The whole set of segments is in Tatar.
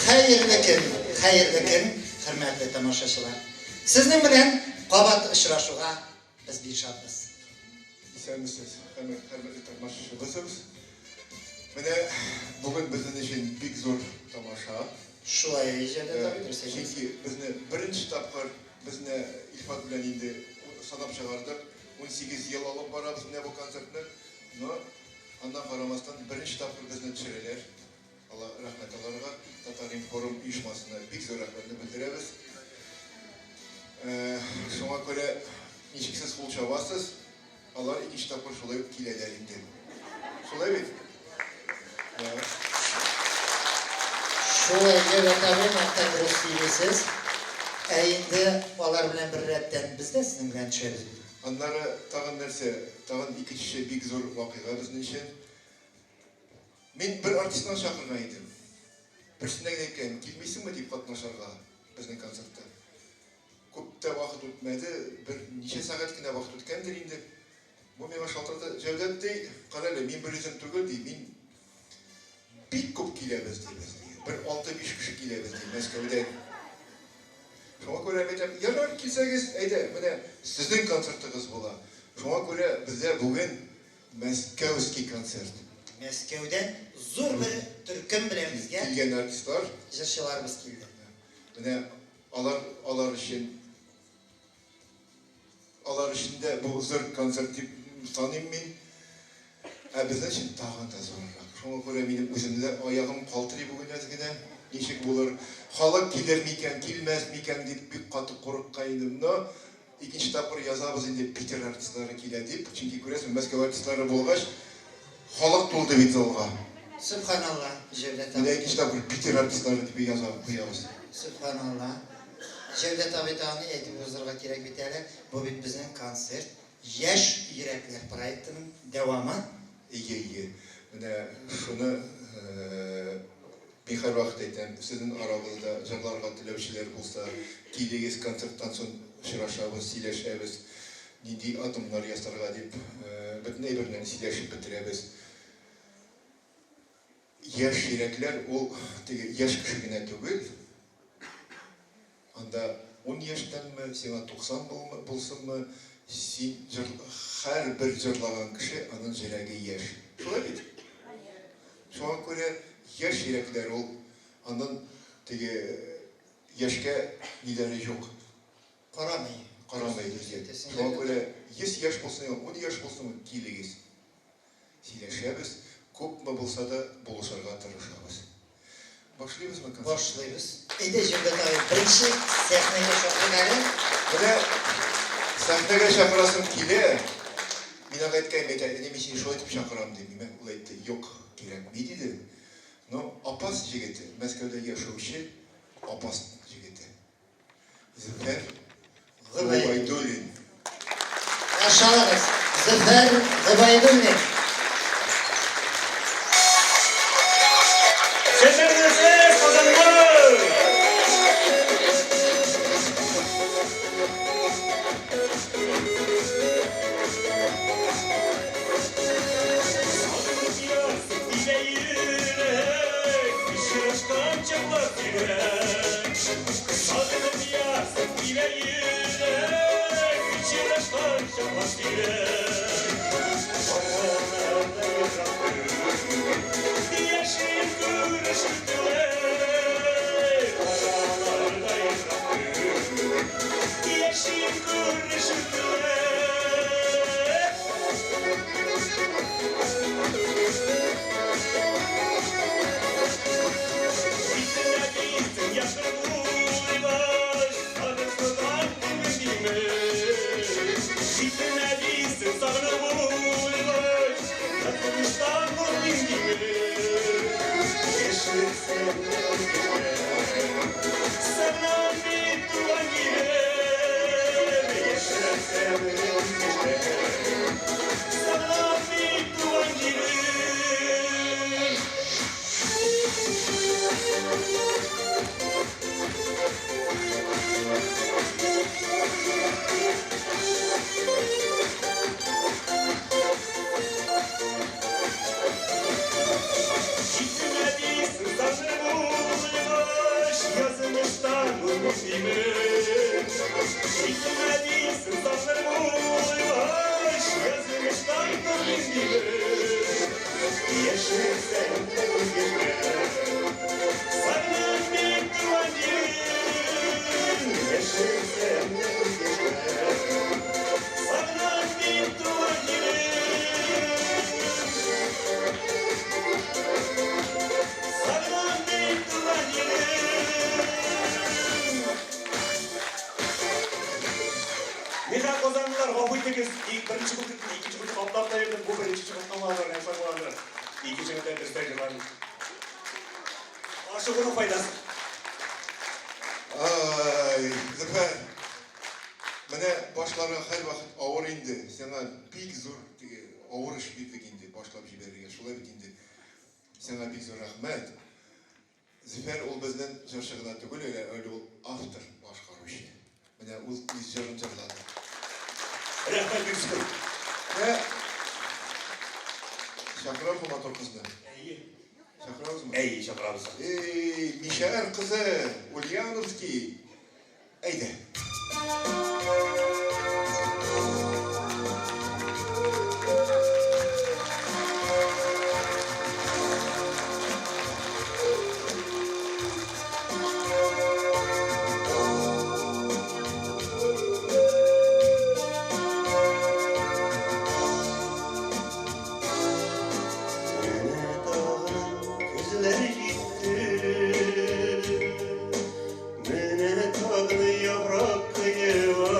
Хәерле көн, хәерле көн, хөрмәтле тамашачылар. Сезнең белән кабат очрашуга без бик шатбыз. Исәнмесез, хөрмәтле тамашачыбыз. Менә бүген безнең өчен бик зур тамаша. Шулай, Җәүдәт абый, дөрес әйтәсез. Чөнки безне беренче тапкыр безне Илфат белән инде санап чыгардык. 18 ел алып барабыз менә бу концертны. Но аннан карамастан беренче тапкыр безне төшерәләр. Алла рәхмәт аларга. Татар-информ оешмасына бик зур рәхмәтне белдерәбез. Шуңа күрә ничек сез кул чабасыз, алар икенче тапкыр шулай ук киләләр инде. Шулай бит? Шулай, Җәүдәт абый, мактап дөрес сөйлисез. Ә инде алар белән беррәттән без дә сезнең белән төшәбез бит. Аннары тагын нәрсә, тагын икенче бик зур вакыйга безнең өчен. Мин бер артистны чакырган идем. Берсенә генә әйткән, килмисеңме дип катнашырга безнең концертта. Күп тә вакыт үтмәде, бер ничә сәгать кенә вакыт үткәндер инде. Бу миңа шалтырата, Җәүдәт ди, кара әле, мин бер үзем түгел ди, мин бик күп киләбез ди без. Бер 6-5 кеше киләбез ди Мәскәүдән. Шуңа күрә мин әйтәм, ярар, килсәгез, әйдә, менә сезнең концертыгыз була. Шуңа күрә бездә бүген Мәскәүский концерт. Мәскәүдән зур бер төркем белән безгә. Килгән артистлар. Җырчыларыбыз килде. Менә алар, алар өчен, алар өчен дә бу зур концерт дип саныйм мин. Ә безнең өчен тагын да зуррак. Шуңа күрә минем үземне дә аягым калтырый бүген әз генә. Ничек булыр, халык килер микән, килмәс микән дип бик каты курыккан идем. Но Икенче тапкыр язабыз инде Питер артистлары килә дип, чөнки күрәсең, Мәскәү артистлары булгач, халык тулды бит залга. Сөбханалла, Җәүдәт Менә абый. икенче тапкыр Питер артистлары дип яза куябыз. Сөбханалла. Җәүдәт абый тагын ни әйтеп узырга кирәк бит әле, бу бит безнең концерт Яшь йөрәкләр проектының дәвамы. Әйе, әйе. Менә шуны Мин һәрвакыт әйтәм, сезнең арагызда җырларга теләүчеләр булса, килегез, концерттан соң очрашабыз, сөйләшәбез, нинди адымнар ясарга дип, бөтен әйберне сөйләшеп бетерәбез. Яшь йөрәкләр ул теге яшь кеше генә түгел, Анда ун яшьтәнме, сиңа 90 булмы, булсынмы, син җыр, һәрбер җырлаган кеше аның җөрәге яшь. Шулай бит? Шуңа күрә яшь йөрәкләр ул, аннан теге яшькә ниләре юк. Карамый. Карамый, дөрес. Шуңа күрә 100 яшь булсын, 10 яшь булсын, килегез. Сөйләшәбез, күпме булса да булышырга тырышабыз. Башлыйбызмы концерт? Башлыйбыз. Әйдә, Җәүдәт абый, беренче сәхнәгә чакырыйк әле. Менә сәхнәгә чакырасым килә. Мин аңа әйткән, әйтә, әни, мин сине шулай итеп чакырам, дим. Димәк, ул әйтте, юк, кирәкми, диде. Но Апас җегете, Мәскәүдә яшәүче Апас җегете. Зөфәр Гобәйдуллин. Каршы алыгыз, Зөфәр Гобәйдуллин. Исәнмесез, Казаннар! Сагынып яз, тибә йөрәк, Очрашкан чаклар сирәк. Сагынып яз, тибә йөрәк, Очрашкан чаклар сирәк. Араларда ерак түгел, Яшим күрешү теләк. Араларда ерак түгел, Яшим күрешү теләк. Икенче мәртәбә дөресрәк җырладым. Ашыгуның файдасы. Ай, Зөфәр. Менә башларга һәрвакыт авыр инде. Сиңа бик зур теге авыр эш бирдек инде, башлап җибәрергә. Шулай бит инде. Сиңа бик зур рәхмәт. Зөфәр ул безнең җырчы гына түгел, әле ул автор, башкаручы. Менә ул үз җырын җырлады. Рәхмәт бик зур. Менә чакырабызмы матур кызны? Әйе. Чакырабызмы? Әйе, чакырабыз. Эй, Мишәр кызы, Ульяновский. Әйдә. Менә тагын көзләр җитте, Менә тагын яфрак коела.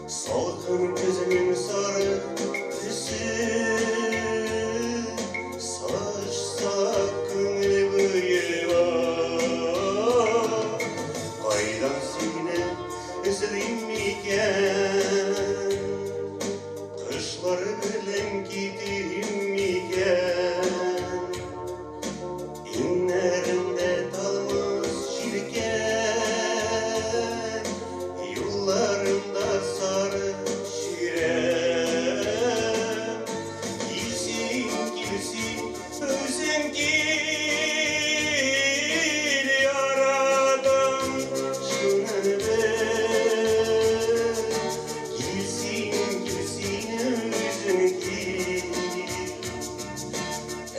Салкын көзнең сары төсе Сагыш сала күңел буена. Кайдан сине эзлим микән? Кышлар белән китим микән? Иңнәремдә талмас җилкән, Юлларымда сары чирәм. Килсин, килсин, үзең кил, ярадан шуны бел. Килсин, килсин, үзең кил.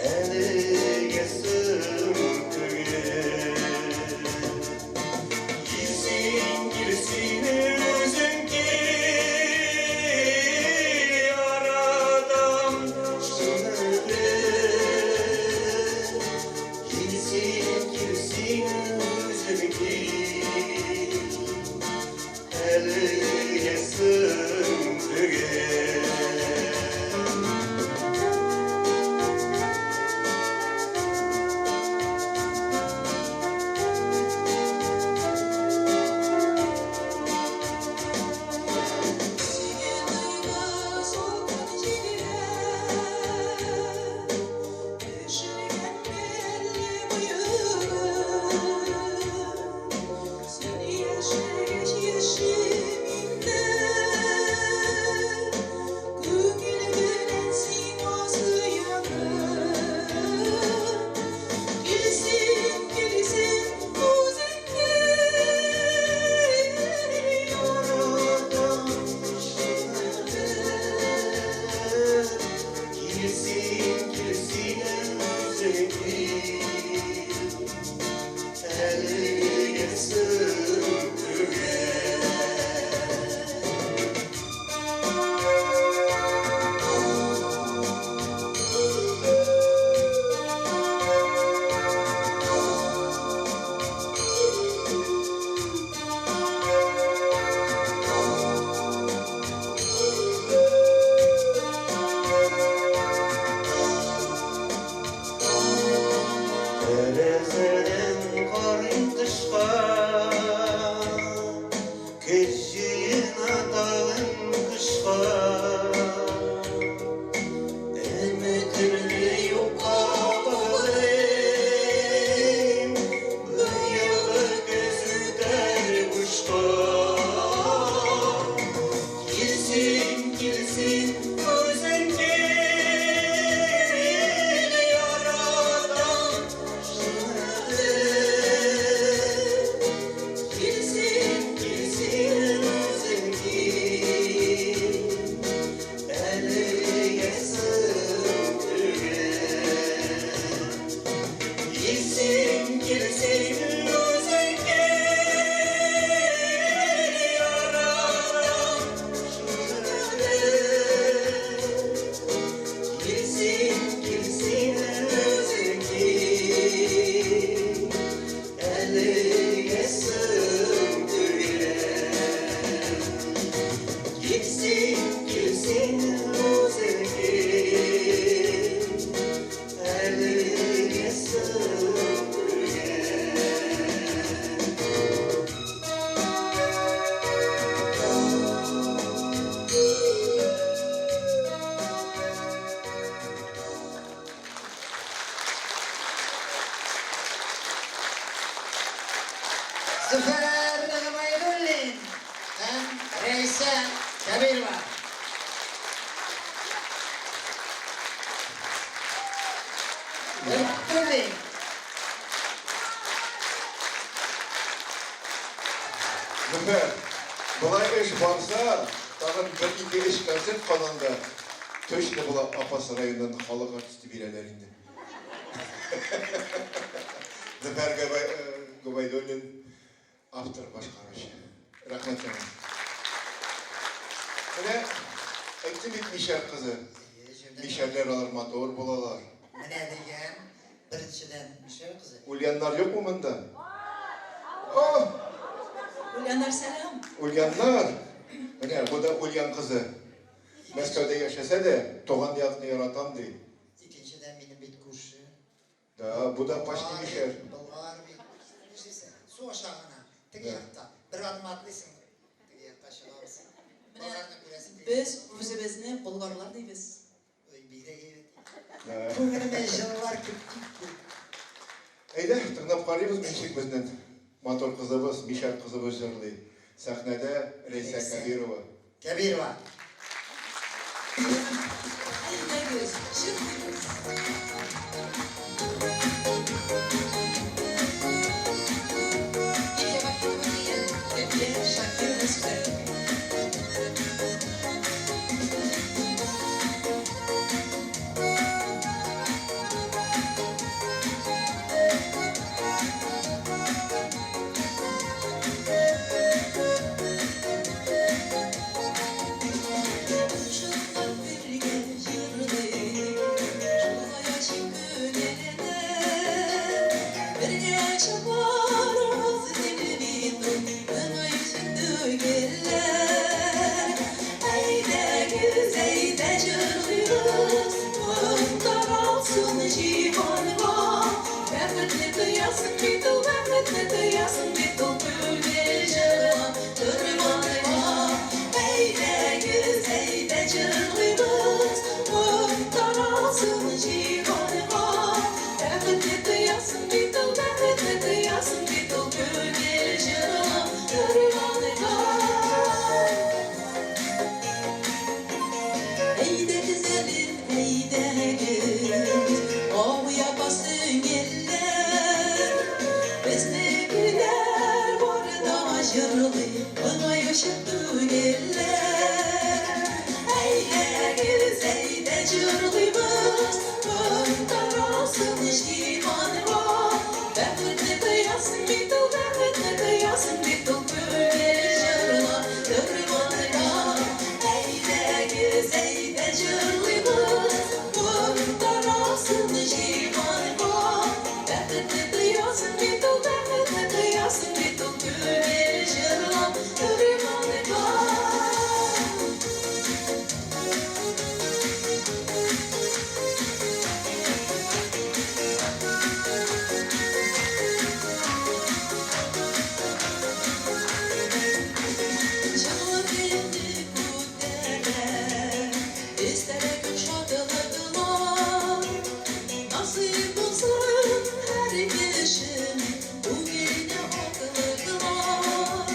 Әлегә соң түгел. Килсин, килсин, үзең кил, ярадан шуны бел. Килсин, килсин, үзең кил. Әлегә соң түгел. Салкын җилгә Төшергән мәлле мыегын. Син яшәгәч яшим инде, Күңел белән сиңа сыенып. Килсин, килсин, үзең кил, ярадан шуны бел. Килсин, килсин, үзең кил. Әлегә соң түгел. Тәрәзәдән карыйм тышка, Көз җыена тагын кышка. Өметемне юкка баглыйм, Быелгы көз үтәр бушка. Килсин, килсин, үзең кил, ярадан шуны бел. Зөфәр Гобәйдуллин һәм Рәйсә Кәбирова. Гобәйдуллин. Зөфәр, болай эш барса, тагын бер-ике өч концерт Казанда точно була Апас районыннан халык артисты бирәләр инде. Зөфәр Гобәйдуллин, автор, башкаручы. Рәхмәт сиңа. Менә әйтте бит мишәр кызы. Мишәрләр алар матур булалар. Менә дигән, беренчедән, мишәр кызы. Ульяннар юкмы монда? О! Ульяннар сәлам. Ульяннар! Менә бу да Ульян кызы. Мәскәүдә яшәсә дә, туган якны яратам ди. Икенчедән, минем бит күрше. Да, бу да почти мишәр. Болгар бит. Нишлисең? Су аша гына. Теге якта. Бер адым атлыйсың, теге якка чыгабыз. Болгарны күрәсең. Без үзебезне болгарлар дибез. Ой, бигрәк әйбәт. Күңелемә җылылар кереп китте. Әйдә, тыңлап карыйбыз, ничек безнең матур кызыбыз, мишәр кызыбыз җырлый. Сәхнәдә Рәйсә Кәбирова. Кәбирова. Әйдәгез, җырлыйбыз. Лилия Вахитова көе, Әлфия Шакирова сүзләре. Шулай бергә җырлыйк, шулай ачык күңелне. Бергә чабарбыз дип бит ул моңаючы түгелләр. Әйдәгез, әйдә җырлыйбыз, моң таралсын җиһанга. Бәхетне тоясың бит ул, бәхетне тоясың бит ул күңел җырлап торганга. Әйдәгез, әйдә җырлыйбыз, моң таралсын җиһанга. Бәхетне тоясың бит ул, бәхетне тоясың бит ул күңел җырлап торганга. Әйдәгез әле, әйдәгез, абый, апа, сеңелләр. Безнекеләр бар да җырлый, моңаючы түгелләр. Әйдәгез, әйдә җырлыйбыз, моң таралсын җиһанга. Бәхетне тоясың бит ул, бәхетне тоясың бит ул күңел җырлап торганга. Әйдәгез, әйдә җырлыйбыз, моң таралсын җиһанга. Бәхетне тоясың бит ул, бәхетне тоясың бит ул күңел җырлап торганга. Җылы көнне күтәрә, өстәлә күк шатлыклар. Насыйп булсын һәр кешенең күңеленә аклыклар.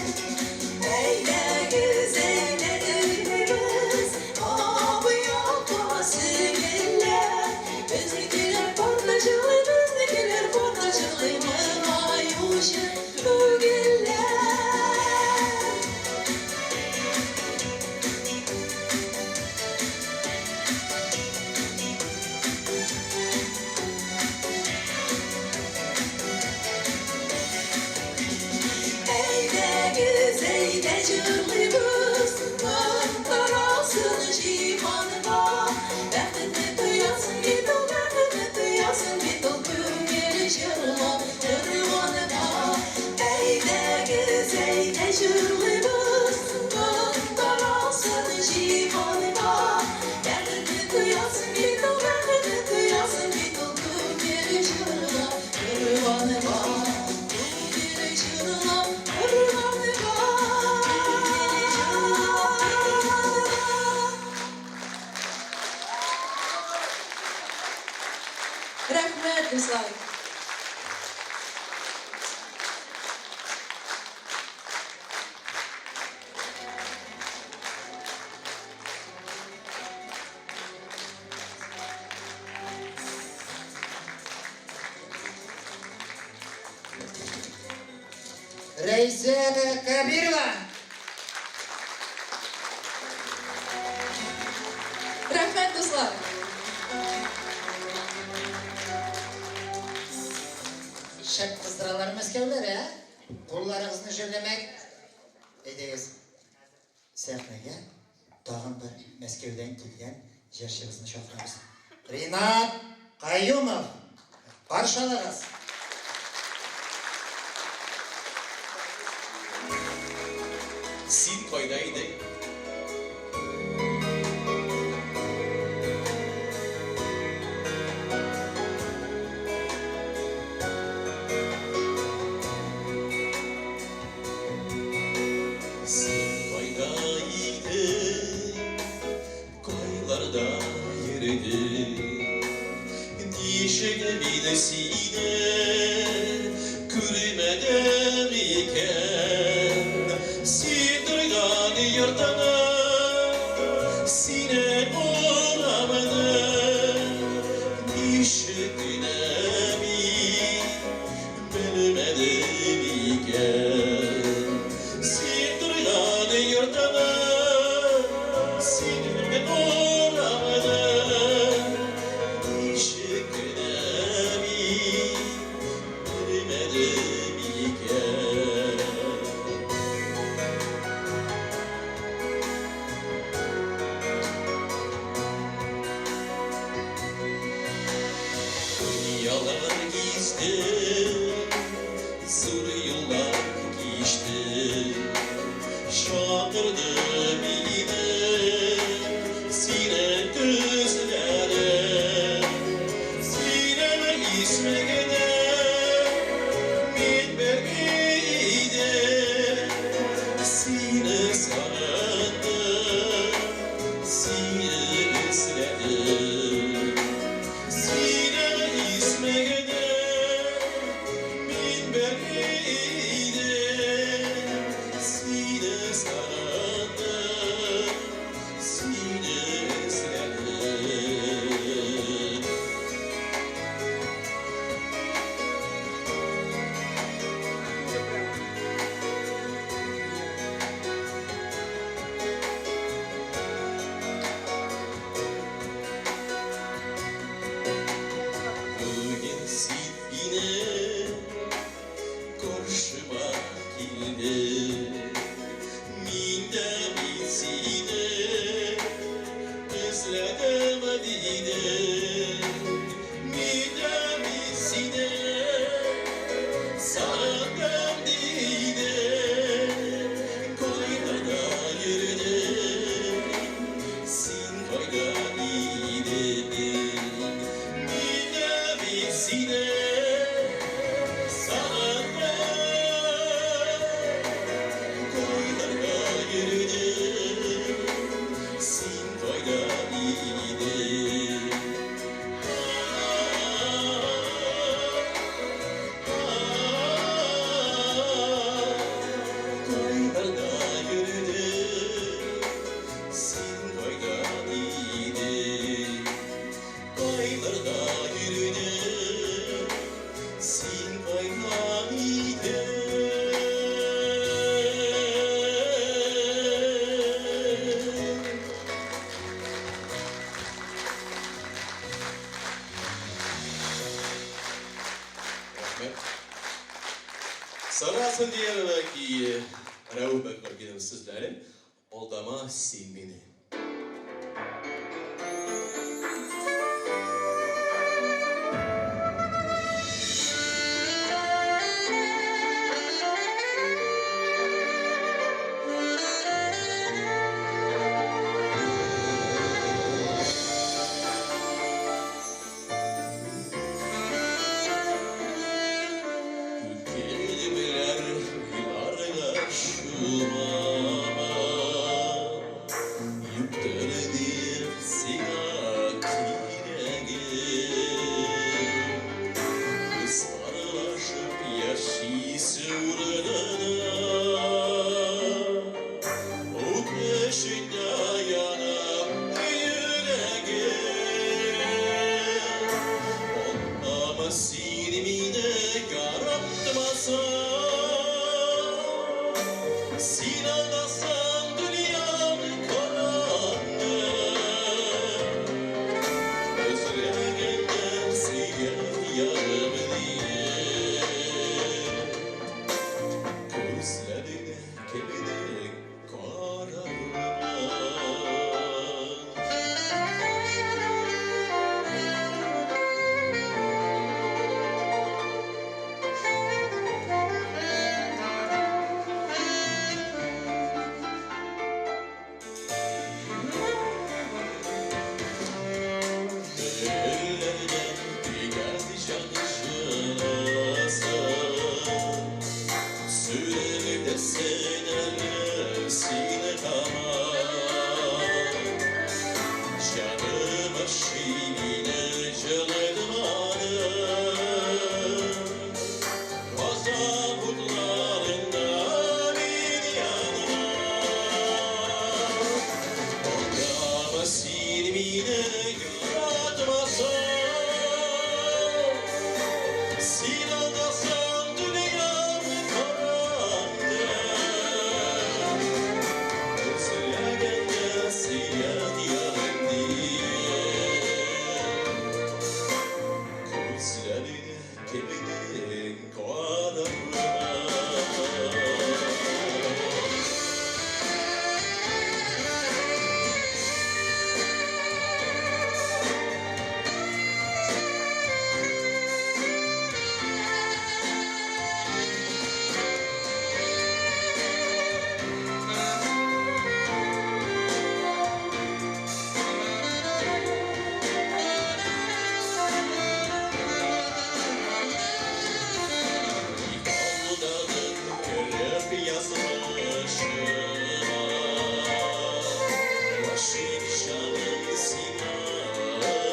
Әйдәгез, әйдә җырлыйбыз, абый, апа, сеңелләр. Безнекеләр бар да җырлый, безнекеләр бар да җырлый, моңаючы түгелләр. Әйдәгез, әйдә җырлыйбыз, моң таралсын җиһанга. Бәхетне тоясың бит ул, бәхетне тоясың бит ул күңел җырлап торганга. Әйдәгез, әйдә җырлыйбыз, моң таралсын җиһанга. Бәхетне тоясың бит ул, бәхетне тоясың бит ул күңел җырлап торганга. Күңел җырлап торганга. Күңел җырлап торганга. Рәхмәт, дуслар. Рәйсә Кәбирова. Рәхмәт, дуслар! Шәп кыздыралар мәскәүләр, ә? Кулларыгызны жәлләмәк. Әйдәгез, сәхнәгә тагын бер Мәскәүдән килгән җырчыбызны чакырабыз. Ринат Каюмов, каршы алыгыз. Син кайда идең? Син кайда идең? Кайларда йөрдең? Ничек мин сине күрмәдем икән? Син торган йортны, синең урамны ничек кенә мин белмәдем икән? Син торган йортны, синең урамны ничек кенә мин белмәдем икән? Дөньялар гиздем, зур юллар кичтем, Чакырды мине синең күзләрең. Синең исмеңне мин белми идем, Сине сагындым, сине эзләдем. Синең исмеңне мин белми идем, Сине сагындым, сине эзләдем. Бүген син минем каршыма килдең. Мин дә бит сине эзләдем дидем. Мин дә бит сине сагындым дидем. Кайларда йөрдең, син кайда идең? Мин дә бит сине сагындым. Кайларда йөрдең, син кайда идең? Кайларда йөрдең, син кайда идең? Кайларда йөрдең, син кайда идең? Рәхмәт. Сара Асфендиярова көе, Рәүф Әкбәргинов сүзләре, Алдама син мине. Күк белән уйларга чумамын. Син алдасаң, дөньям караңгы. Өзләгәндә сөйгән ярым диеп, Күзләреңә кемнең карарга? Ник алдадың кереп язмышыма? Гашыйк җаным сиңа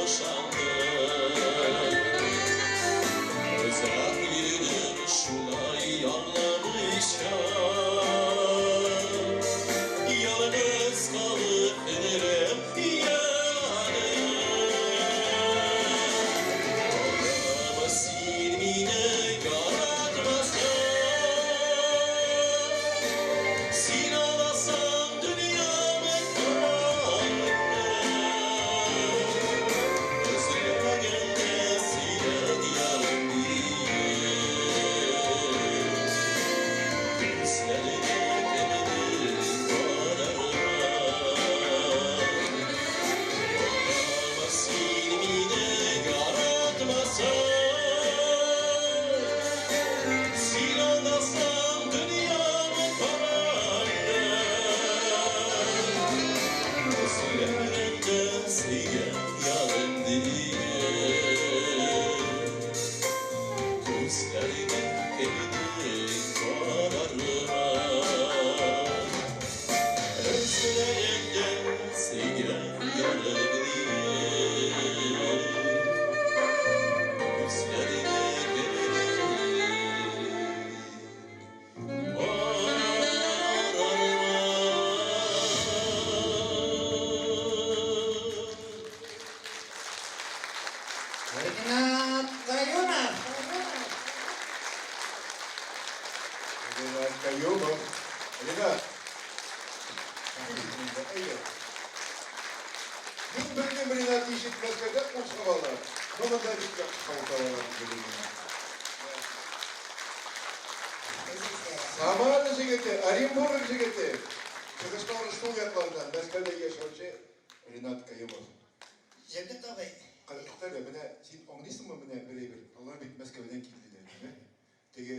ышанды. Озак йөрдем шулай аңламыйча. Ялгыз калып гомерем янып. Алдама син мине яратмасаң. Син алдасаң, дөньям караңгы. Өзләгәндә сөйгән ярым диеп, Күзләреңә кемнең карарга? Алдама син мине яратмасаң. Син алдасаң, дөньям караңгы. Өзләгәндә сөйгән ярым диеп, Күзләреңә кемнең карарга? Өзләгәндә сөйгән ярым диеп, Күзләреңә кемнең карарга? Ринат Каюмов. Ринат Каюмов. Ринат. Әйе. Мин белдем Ринат ишет Мәскәүдә кул чабалар. Но монда бик яхшы кул чабалар диде. Самара егете, Оренбург егете. Чыгышлары шул яклардан, Мәскәүдә яшәүче Ринат Каюмов. Җәүдәт абый. Туктале, менә син аңлыйсыңмы менә бер әйбер? Алар бит Мәскәүдән килделәр, әйме? Теге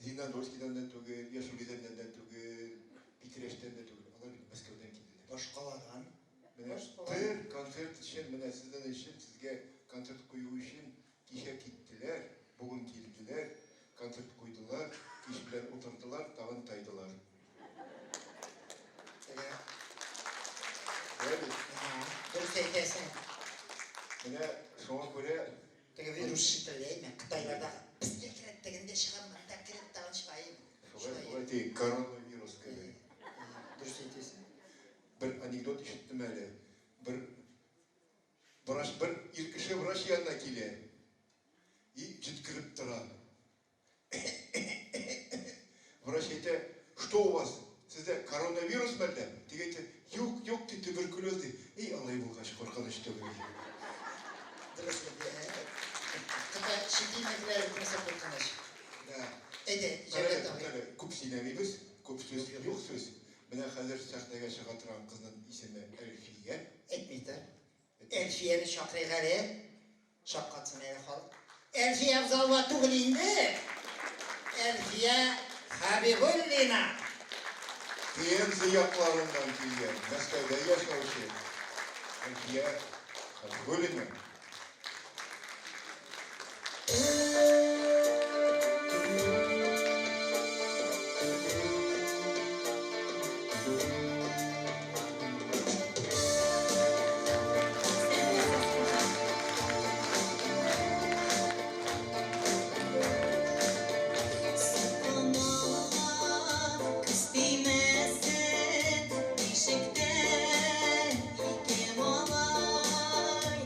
Зеленодольскийдан да түгел, Яшел Үзәннән дә түгел, Питрәчтән дә түгел. Алар бит Мәскәүдән килделәр. Башкаладан. Менә бер концерт өчен, менә сезнең өчен, сезгә концерт кую өчен кичә киттеләр, бүген килделәр, концерт куйдылар, кич белән утырдылар, тагын тайдылар. Теге, Шулай бит? Дөрес әйтәсең. Менә шуңа күрә Теге вирус шикелле, әйме? Кытайларда безгә кереп, тегендә чыгам, монда кереп, тагын чыгайым. Шулай, шулай теге коронавирус кебек. Дөрес әйтәсең. Бер анекдот ишеттем әле. Бер врач, бер ир кеше врач янына килә. И җөткереп тора. Врач әйтә: "Что у вас? Сездә коронавирус мәллә?" Теге әйтә: "Юк, юк, ди, туберкулез", ди. "Эй, алай булгач куркыныч түгел", ди. Дөрес әйтә. Кытай чит илнекеләре күрсә куркыныч. Да. Әйдә, Карале, Җәүдәт абый. туктале, күп сөйләмибез, күп сүз, юк сүз. Менә хәзер сәхнәгә чыга торган кызның исеме Әлфия. Әйтми тор. Әлфияне чакырыйк әле. Шаккатсын әле халык. Әлфия Абзалова түгел инде. Әлфия Хабибуллина. Пенза якларыннан килгән, Мәскәүдә яшәүче Әлфия Хабибуллина. Сокланма, күз тимәсен, бишектә ике малай.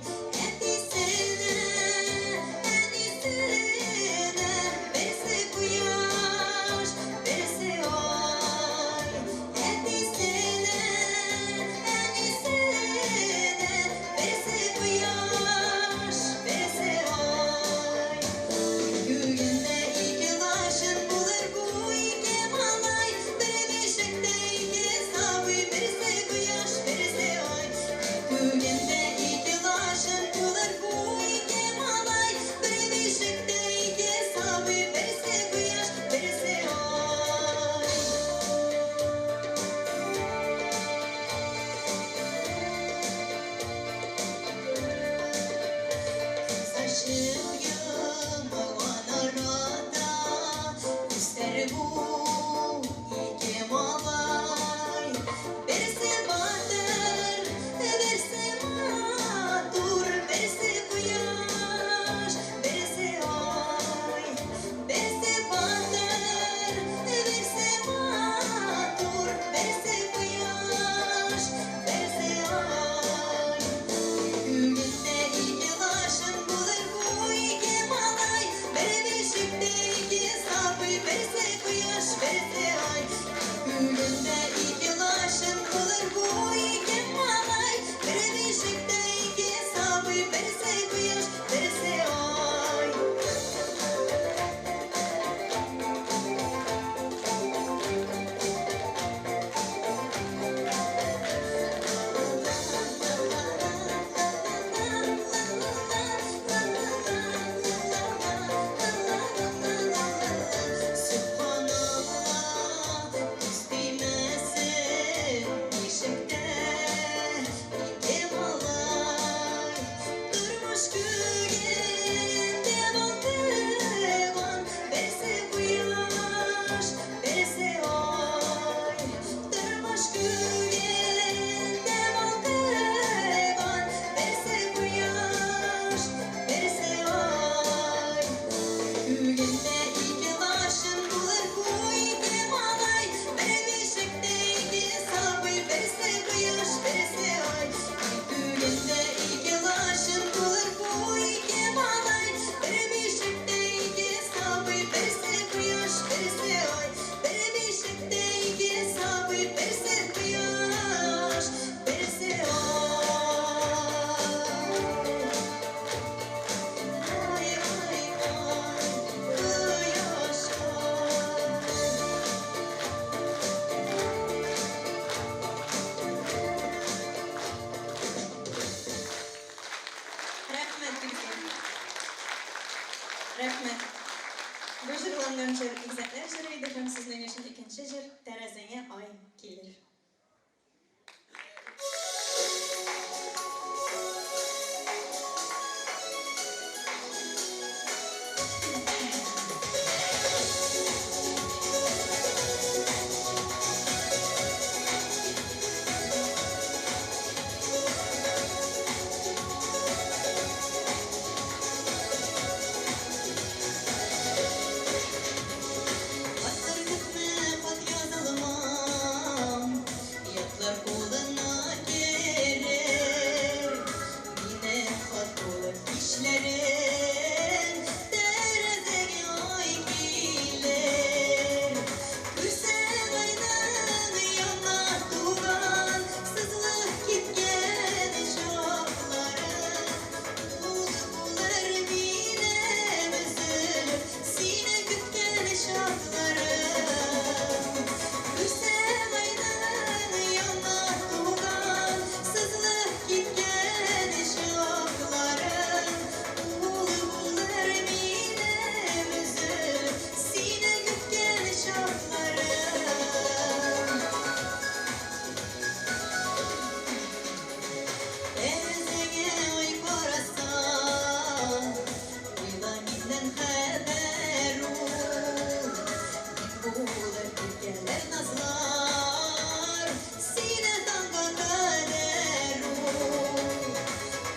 Рәхмәт. Бу җырланган җыр игезәкләр җыры иде һәм сезнең өчен икенче җыр Тәрәзәңә ай килер. Хаттыр көтмә, хат язалмам, Ятлар кулына керер. Минем хат булып кичләрен Тәрәзәгә ай килер. Күрсәң айның яңа туган, Сызылып киткән чакларын, Ул булыр минем өзелеп, Сине көткән чакларым. Күрсәң айның яңа туган, Сызылып киткән чакларын, Ул булыр минем өзелеп, Сине көткән чакларым. Тәрәзәңә ай караса, Уйла миннән хәбәр ул. Мин булыр иркәләр назлар, Сине таңга кадәр ул.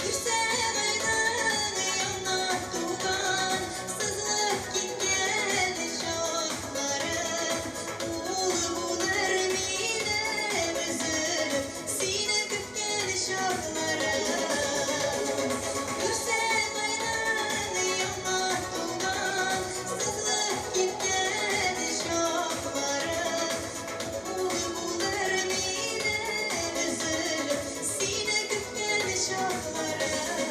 Күрсәң айның яңа туган, Сызылып киткән чакларын, Ул булыр минем өзелеп, Сине көткән чакларым. Күрсәң айның яңа туган, Сызылып киткән чакларын, Ул булыр минем өзелеп, Сине көткән чакларым.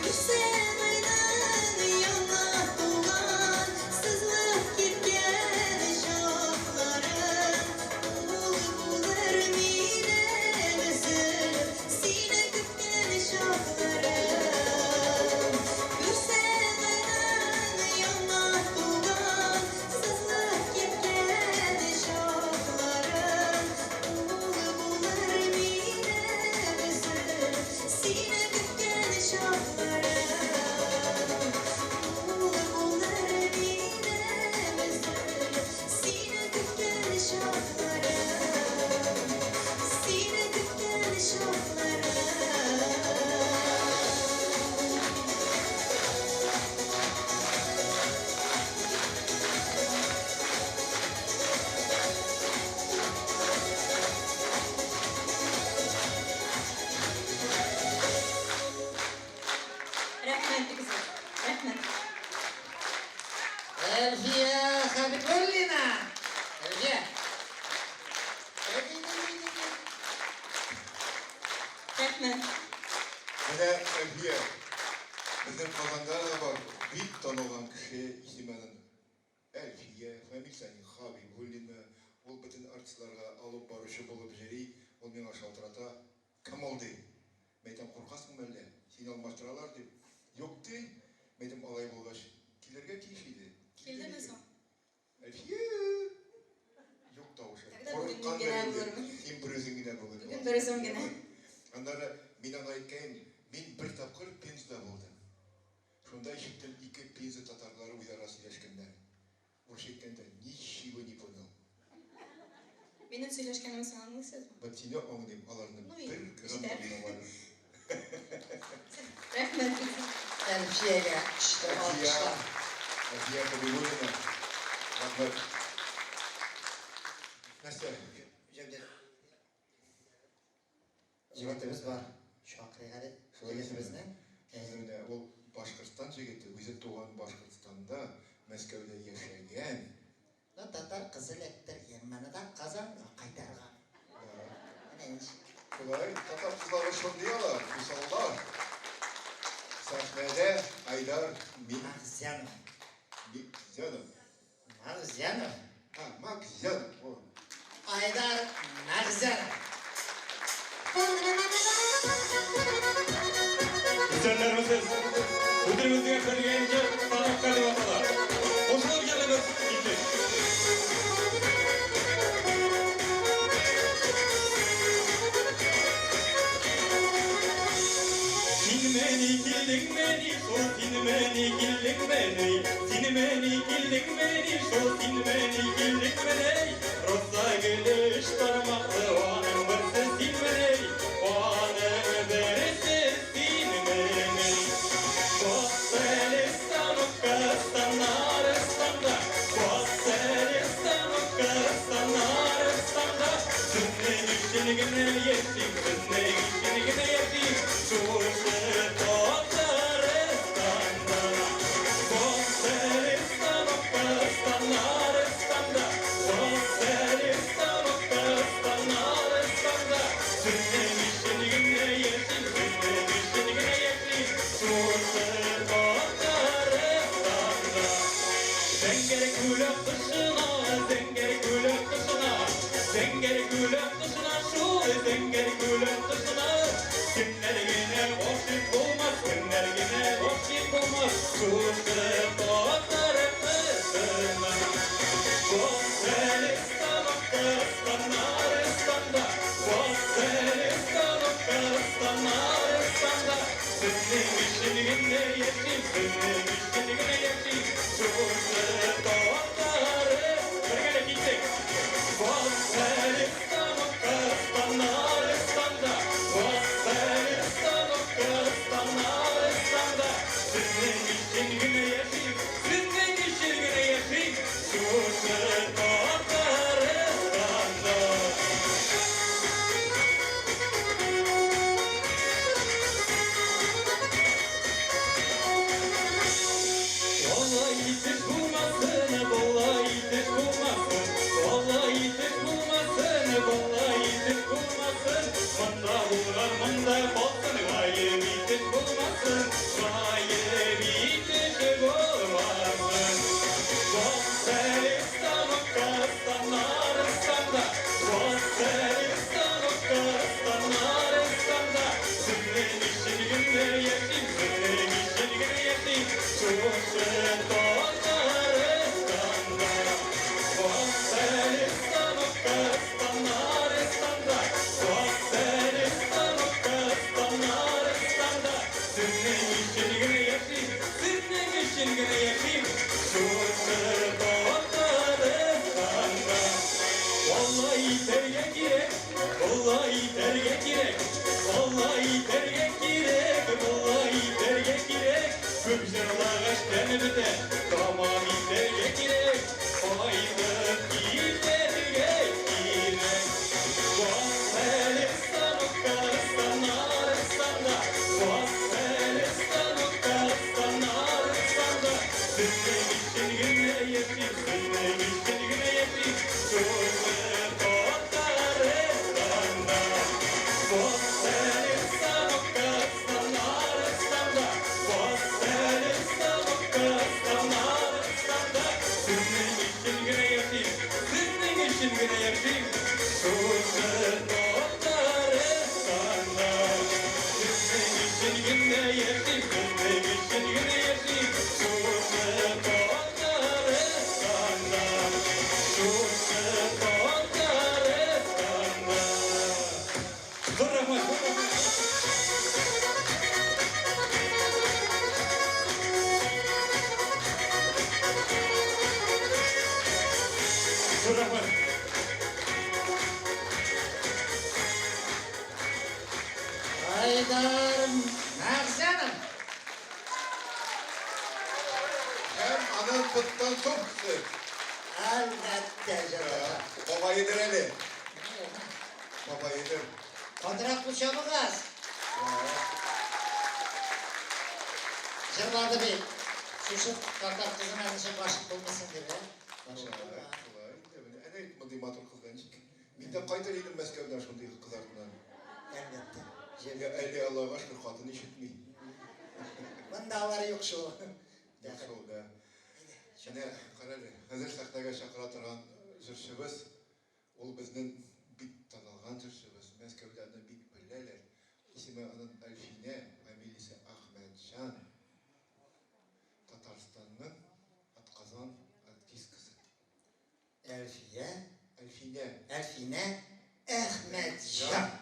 Күрсәң айның яңа туган, Сызылып киткән чакларын, Ул булыр минем өзелеп, Сине көткән чакларым. Күрсәң айның яңа туган, Сызылып киткән чакларын, Ул булыр минем өзелеп, Сине көткән чакларым. Ул булыр минем өзелеп, Сине көткән чакларым. Сине көткән чакларым. Рәхмәт бик зур. Рәхмәт. Әлфия Хабибуллина! Әлфия! Рәхмәт. Менә Әлфия, безнең Казанда да бар бик танылган кеше исеме аның Әлфия, фамилиясе аның Хабибуллина. Ул бөтен артистларга алып баручы булып йөри. Ул миңа шалтырата. Кем ул ди. Мин әйтәм, куркасыңмы әллә? Сине алмаштыралар дип. Юк ди. Мин әйтәм, алай булгач, килергә тиеш иде. Килдеме соң? Әлфия! Юк тавышы. Тогда бүген мин Курыккандыр генә инде. булырмын. Син берүзең генә бүген Бүген буласың. берүзем генә. Аннары мин аңа әйткән, мин бер тапкыр Пензада булдым. Шунда ишеттем, ике Пенза татарлары үзара сөйләшкәннәр. Урысча әйткәндә, ничего не понял. Минем сөйләшкәнемне син аңлыйсызмы? Вот сине аңлыйм, аларны Ну и бер грамм җитәр. аңламадым. Рәхмәт бик зур. Әлфиягә көчле Әлфия, алкышлар. Әлфия Хабибуллина. Рәхмәт. Нәрсә? Җәүдәт. Егетебез бар. Чакырыйк әле Шулай егетебезне. Безнең менә ул Башкортстан егете, үзе туган Башкортстанда, Мәскәүдә яшәгән. Ну, татар кызы эләктергән, моны да Казанга кайтарган. Менә ничек. Шулай, татар кызлары шундый алар, усаллар. Сәхнәдә Айдар Мин Мағзянов. Микзянов. Мағзянов. А, Макзянов. О. Айдар Мағзянов. Исәннәрмесез? Үдеребезгә кергән җыр Сарыкка дип атала. Кушылып җырлыйбыз, киттек. Син мени килдеңмени шул, син мени килдеңмени, син мени килдеңмени шул, син мени килдеңмени, Роза гөле өч тармаклы, аның берсе синмени, аның берсе синмени. Бас әле станокка, станнар станда, бас әле станокка, станнар станда, Сезнең өчен генә яшим, сезнең өчен генә яшим, шушы Татарстанда. Бас әле станокка, станнар станда, бас әле станокка, станнар станда, Сезнең өчен генә яшим, сезнең өчен генә яшим, шушы Татарстанда. Зәңгәр күл аккошына, зәңгәр күл аккошына, зәңгәр күл аккошына, шул зәңгәр күл аккошына. Кемнәр генә гашыйк булмас, кемнәр генә гашыйк булмас, шушы татар кызына. Бас әле станокка, станнар станда, бас әле станокка, станнар станда, Сезнең өчен генә яшим, сезнең өчен генә яшим, шушы татар. Бергәләп киттек. Бас әле станокка, станнар станда, бас әле станокка, станнар станда, Сезнең өчен генә яшим, сезнең өчен генә яшим, шушы Татарстанда. Болай итеш булмасын, болай итеш булмасын, болай итеш булмасын, болай итеш булмасын. Монда булган монда калсын, гаеп итеш булмасын, гаеп итеш булмасын. Бас әле станокка, станнар станда, бас әле станокка, станнар станда, Сезнең өчен генә яшим, сезнең өчен генә яшим, шушы Татарстанда. Бас әле станокка, станнар станда, бас әле станокка, станнар станда, Сезнең өчен генә яшим, сезнең өчен генә яшим, шушы Татарстанда. Валлай итәргә кирәк, валлай итәргә кирәк, валлай итәргә кирәк, валлай итәргә кирәк. Күп җырлагач тәне бетә, тамам итәргә кирәк, кайтып китәргә кирәк. Бас әле станокка, станнар станда, бас әле станокка, станнар станда, Сезнең өчен генә яшим, сезнең өчен генә яшим, шушы Татарстанда. Бас әле станокка, станнар станда, бас әле станокка, станнар станда, Сезнең өчен генә яшим, сезнең өчен генә яшим, шушы Татарстанда. Сезнең өчен генә яшим, сезнең өчен генә яшим, шушы Татарстанда. Шушы Татарстанда. Зур рәхмәт. Зур рәхмәт. Айдар Мағзянов. Һәм аның подтанцовкасы. Әлбәттә җырлата. Бабайыдыр әле. Бабайыдыр. Катырак кул чабыгыз. Җырлады бит. Шушы татар кызына ничек гашыйк булмасын дип, ә? Гашыйк Шулай, булма. шулай. Әнә мондый матур кыздан ничек. Мин дә кайтыр идем Мәскәүдән шундый кыз артыннан. Әлбәттә. Әле, әле Аллага шөкер, хатын ишетми. Монда алар юк шул. Юк шул, да. Менә, карале, хәзер сәхнәгә чакыра торган җырчыбыз, ул безнең бик танылган җырчыбыз, Мәскәүдә аны бик беләләр. Исеме аның Әлфинә, фамилиясе Әхмәтҗан. Татарстанның атказан артисткасы. Әлфия, Әлфинә. Әлфинә Әхмәтҗан.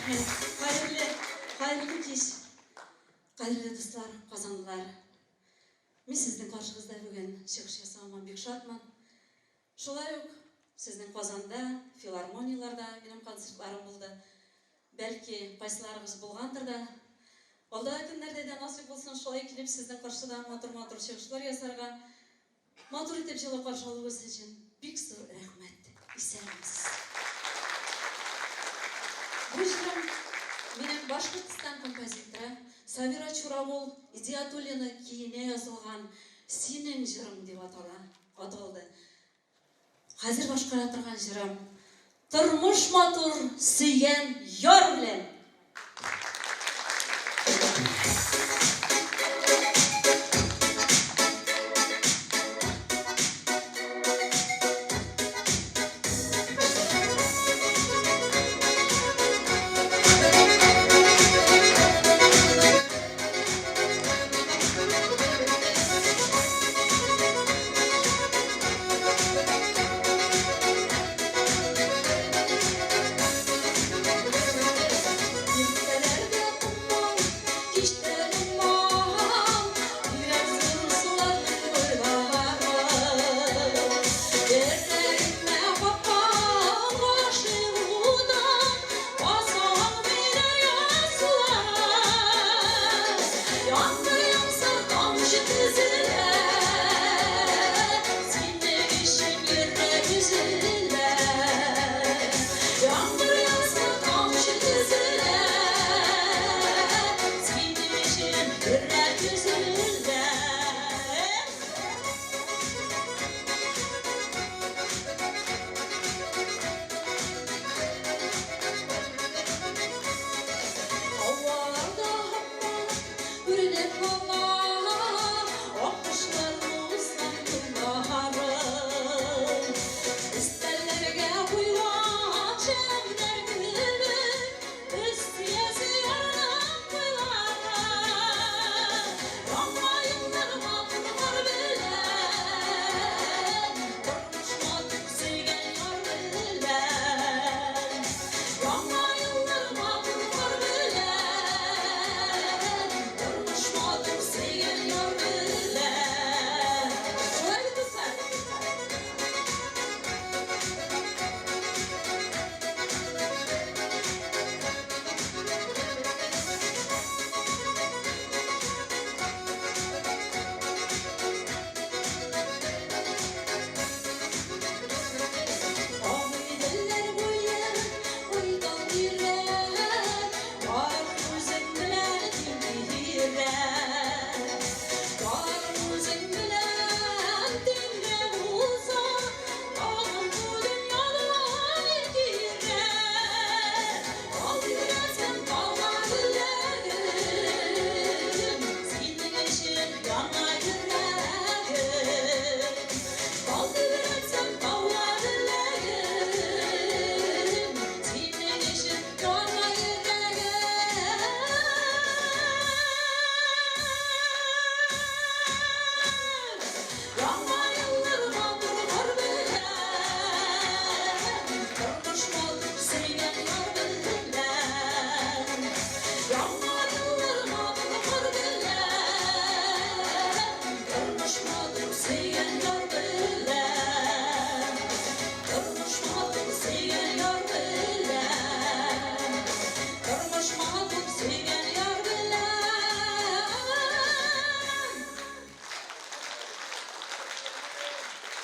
Хәерле, хәерле кич. Кадерле дуслар, казанлылар. Мин сезнең каршыгызда бүген чыгыш ясавыма бик шатмын. Шулай ук сезнең Казанда, филармонияләрдә минем концертларым булды. Бәлки, кайсыларыгыз булгандыр да. Алдагы көннәрдә дә насыйп булсын шулай килеп сезнең каршыда матур-матур чыгышлар ясарга. Матур итеп җылы каршы алуыгыз өчен бик зур рәхмәт. Исәнмесез. Бу җырым минем Башкортстан композиторы Сабира Чуравул Идиатуллина көенә язылган Синең җырың дип атала, аталды. Хәзер башкара торган җырым Тормыш матур сөйгән яр белән. Иртәләрдә томан, кичтә томан, Йөрәк зур суларның буйлары. Дәртләремә капкан гашыйк удан, Басам мине язлар. Яңгыр яуса тамчы тезелә, Синең өчен йөрәк өзелә. Яңгыр яуса тамчы тезелә, Синең өчен йөрәк өзелә. Һаваларда һаман күренеп кала Аккошларның узган юллары. Өстәлләргә куйган шәмнәр кебек, Өстиясе ярның буйлары. Яңа еллар матур кар белән, Тормыш матур сөйгән яр белән. Яңа еллар матур кар белән, Тормыш матур сөйгән яр белән. Шулай бит, дуслар? Агыйделләр буе уйдан тирән, Ярым үзең белән тиң тирән. Ярым үзең белән тиңдә булса, Тагын бу дөньяда ни кирәк? Ал тирәсен тауга теләгем, Синең өчен яна йөрәгем. Тал тибрәтсәм тауга теләгем, Синең өчен яна йөрәгем. Яңа еллар матур кар белән, Тормыш матур сөйгән яр белән. Яңа еллар матур кар белән, Тормыш матур сөйгән яр белән. Тормыш матур сөйгән яр белән. Тормыш матур сөйгән яр белән.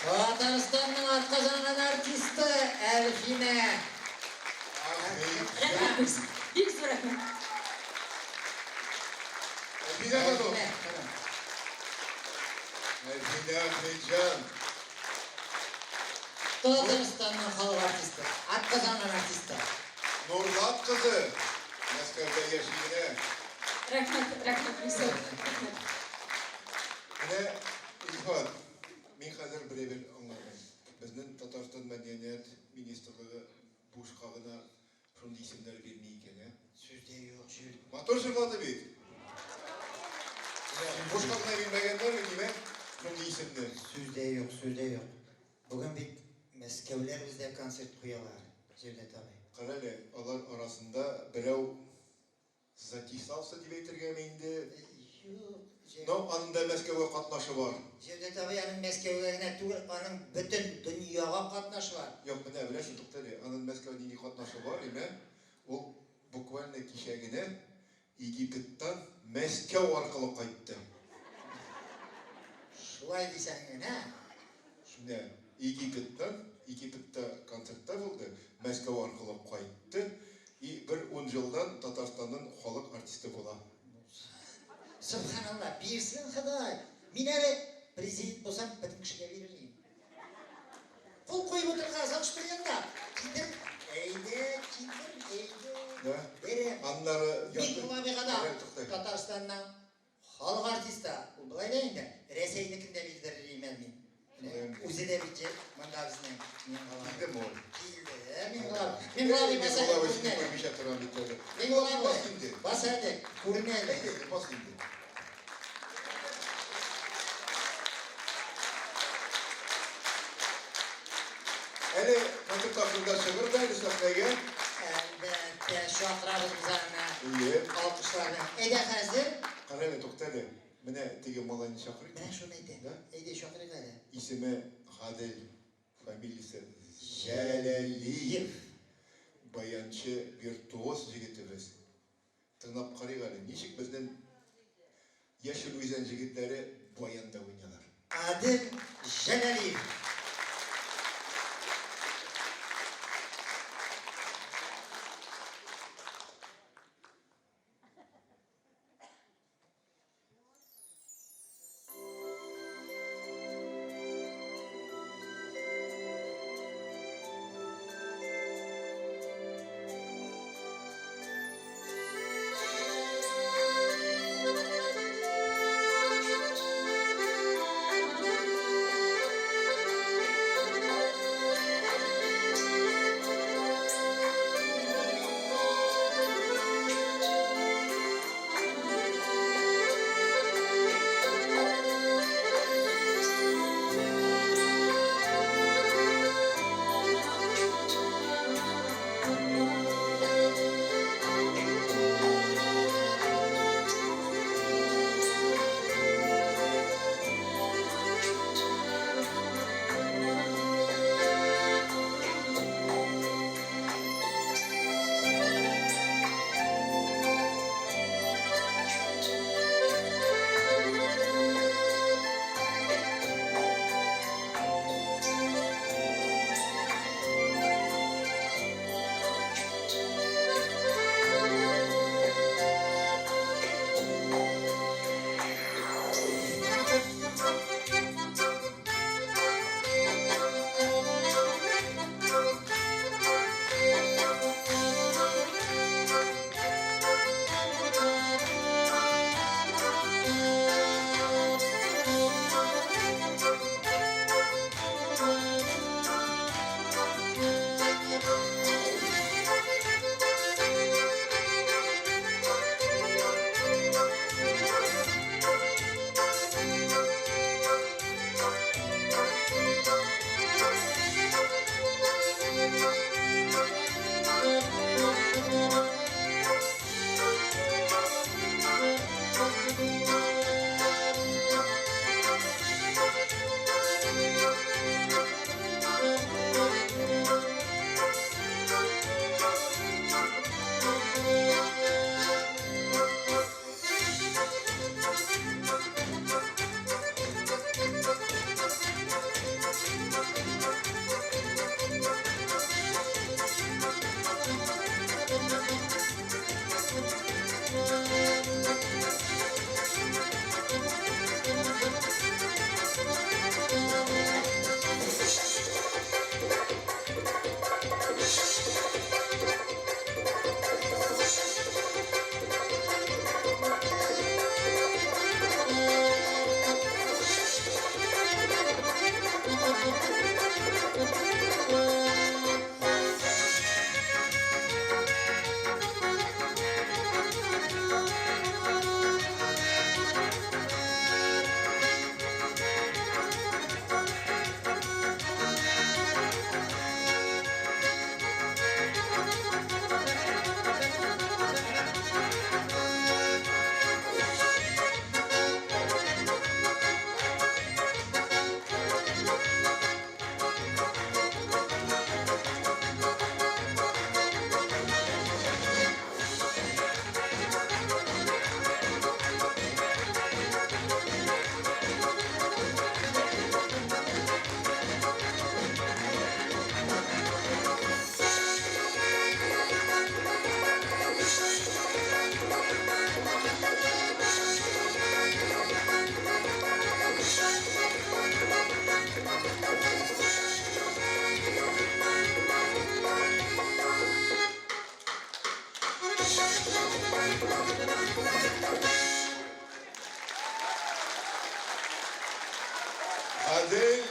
Татарстанның атказанган артисты Әлфинә. Рәхмәт, бик зур, бик зур рәхмәт. Әлфинә ханым. Әлфинә, ханым. Әлфинә Ахметҗан. Татарстанның халык артисты, атказанган артисты. Нурлат кызы. Мәскәүдә яши генә. Рәхмәт, рәхмәт, бик зур рәхмәт. Менә, Илфат, мин хәзер бер әйбер аңладым. Безнең Татарстан мәдәният министрлыгы бушка гына шундый исемнәр бирми икән, ә? Сүз дә юк, сүз. Матур җырлады бит. Бушка гына бирмәгәннәр, димәк, шундый исемне. Сүз дә юк, сүз дә юк. Бүген бит Мәскәүләр бездә концерт куялар, Җәүдәт абый. Кара әле, алар арасында берәү затесался дип әйтергәме инде? Юк, Но аның да Мәскәүгә катнашы бар. Җәүдәт абый, аның Мәскәүгә генә түгел, аның бөтен дөньяга катнашы бар. Юк, менә беләсең, тукта әле, аның Мәскәү нинди катнашы бар, име? Ул буквально кичә генә Египеттан Мәскәү аркылы кайтты. Шулай дисәң генә. Менә Египеттан, Египетта концертта булды, Мәскәү аркылы кайтты. И бер 10 елдан Татарстанның халык артисты була. Сөбханалла, бирсен Ходай. Мин әле президент булсам, бөтен кешегә бирер идем. Кул куеп. дип утырырга озак бер янда. Китер, әйдә, китер, әйдә. Да. Бәрәм. Аннары Миңнулла абыйга да Ярый, тукта. Татарстаннан халык артисты. Ул болай да инде Рәсәйнекен дә билдерер имән мин. Шулай инде. Үзе дә бит җыр монда безнең Миңнулла. Килдеме ул? Килде. Миңнулла. Миңнулла абый баса Миңнулла абый сине күренә. күрмичә торам бит әле. Миңнулла Бас абый инде. бас әле, күренә әле. Әйдә инде, бас инде. Әле концерт ахырында чыгыр да әле сәхнәгә. Әлбәттә, чакырабыз без аны. Әйе. Алкышларны. Әйдә хәзер. Кара әле, тукта әле. Менә теге малайны чакырыйк. Менә шуны әйтәм. Да? Әйдә чакырыйк әле. Исеме Гадел, фамилиясе Җәләлиев. Баянчы, виртуоз җегетебез. Тыңлап карыйк әле, ничек безнең Яшел Үзән җегетләре баянда уйналар. Адел Җәләлиев.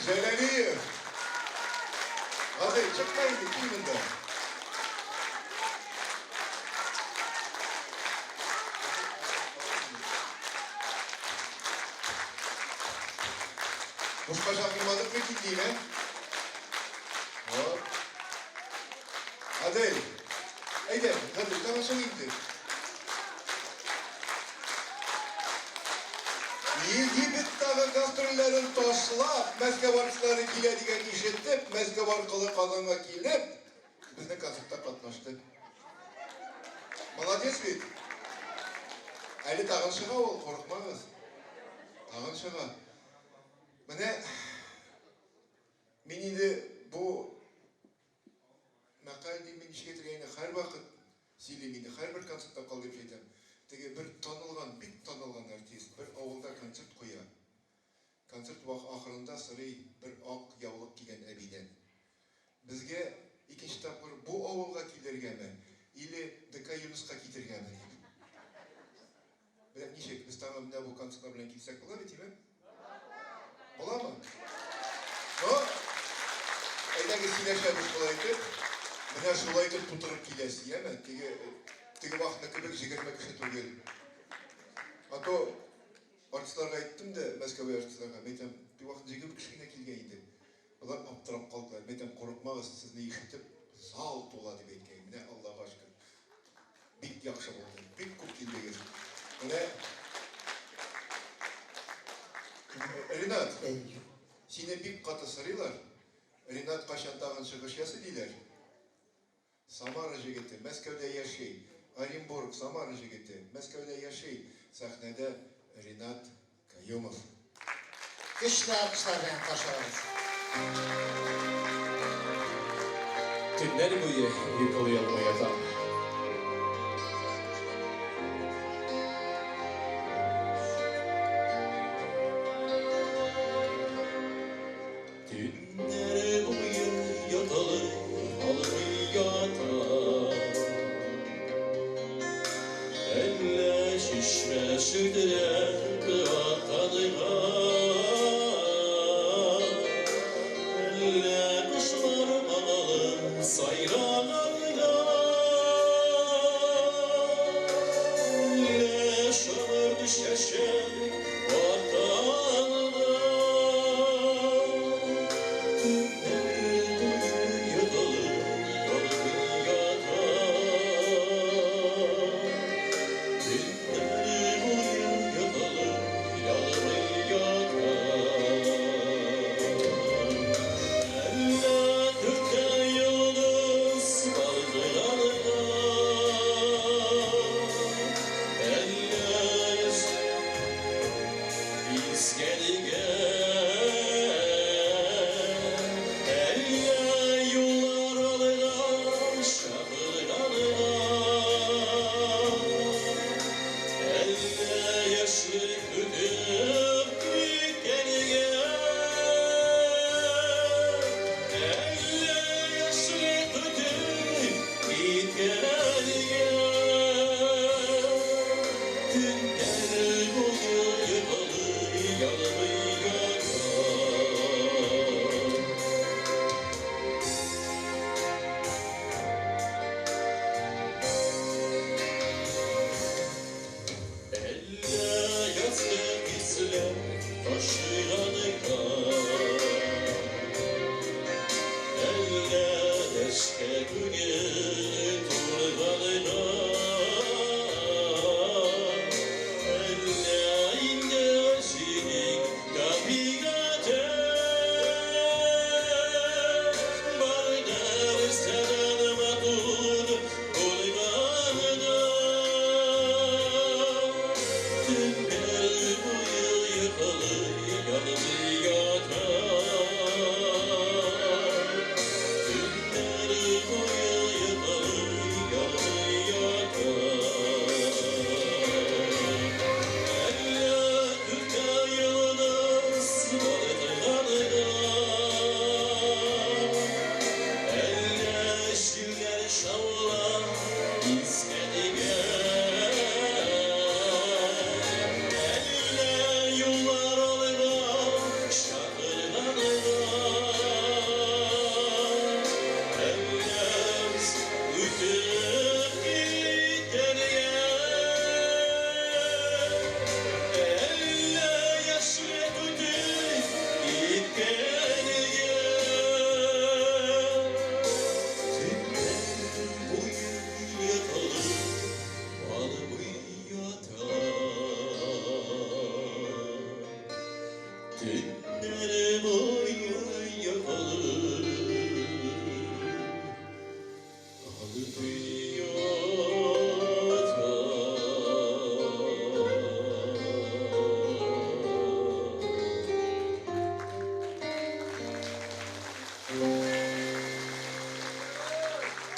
Җәләлиев. Гадел, чыкма инде, кил монда. Бушка чакырмадык микин дим, ә? Хоп. Адель, әйдә, Гадел, тамашаң инде. Египеттагы гастрольләрен ташлап, Мәскәү артистлары килә дигән ишетеп, Мәскәү аркылы Казанга килеп, безнең концертта катнашты. Молодец бит. Әле тагын чыга ул, курыкмагыз. Тагын чыга. Менә мин инде бу мәкаль дим, ничек әйтергә инде, һәрвакыт сөйлим инде, һәрбер концертта кал дип әйтәм. Теге бер танылган, бик танылган артист бер авылда концерт куя. Концерт ахырында сорый бер ак яулык кигән әбидән. Безгә икенче тапкыр бу авылга килергәме или ДК Юныска китергәме дип. Менә ничек, без тагын менә бу концертлар белән килсәк була бит, име? Буламы? Ну, әйдәгез сөйләшәбез шулай итеп. Менә шулай итеп тутырып киләсе, яме? Теге теге вакытны кебек 20 кеше түгел. А то артистларга әйттем дә, Мәскәүгә артистларга, мин әйтәм, бу вакыт 20 кеше генә килгән иде. Болар аптырап калдылар. Мин әйтәм, курыкмагыз, сезне ишетеп, зал тула дип әйткән. Менә Аллага шөкер. Бик яхшы булды. Бик күп килдегез. Менә Ренат, сине бик каты сорыйлар. Ренат кайчан тагын чыгыш ясый диләр. Самара җегете, Мәскәүдә яши. Оренбург, Самара җегете, Мәскәүдә яши. Сәхнәдә Ренат Каюмов. Көчле алкышлар белән каршы алабыз. Төннәр буе йоклый алмый ятам. Төннәр буе яталый алмый ятам. Әллә чишмә шөдерә атанга, Әллә кошлар моңлы сайраганга, Әллә шомырт чәчәк атканга. Төннәр буе йоклый алмый ятам. Төннәр буе йоклый алмый ятам. Әллә күктә йолдыз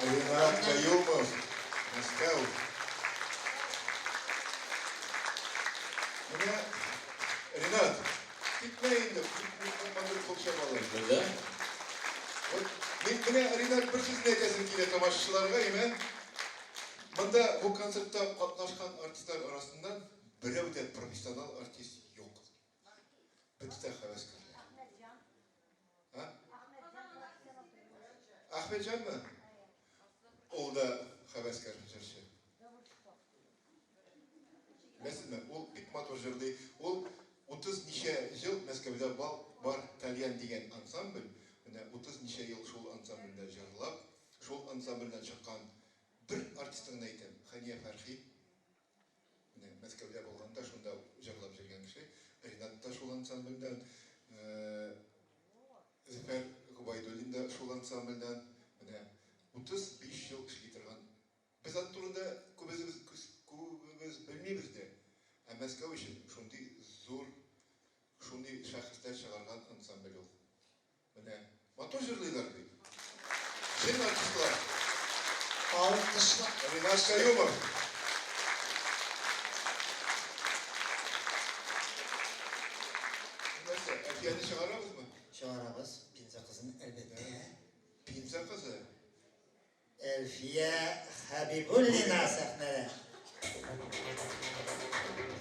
Ренат Каюмов, Мәскәү. Менә, Ренат, китмә инде, матур кул чабалар. Да? Вот, мин менә Ренат бер сүзне әйтәсем килә тамашачыларга, әйме? Монда бу концертта катнашкан артистлар арасыннан берәү дә профессионал артист юк. Бөтесе һәвәскәрләр. А? Ахмеджанмы? Ул да һәвәскәр җырчы. Беләсезме, ул бик матур җырлый. Ул 30 ничә ел Мәскәүдә бал бар тальян дигән ансамбль, менә 30 ничә ел шул ансамбльдә җырлап, шул ансамбльдән чыккан бер артистын гына әйтәм, Хәния Фәрхи. Менә Мәскәүдә булганда шунда җырлап йөргән кеше. Ринат та шул ансамбльдән, Зөфәр Гобәйдуллин да шул ансамбльдән. Менә 35 ел эшли торган. Без аның турында күбебез, күбебез белмибез дә. Ә Мәскәү өчен шундый зур, шундый шәхесләр чыгарган ансамбль ул. Менә матур җырлыйлар бит. Чын артистлар. Алкышлап. Ринат Каюмов. Нәрсә, Әлфияне чыгарабызмы? Чыгарабыз Пенза кызын, әлбәттә. Пенза кызы. Әлфия Хәбибуллина сәхнәдә. Татлы мәхәббәт.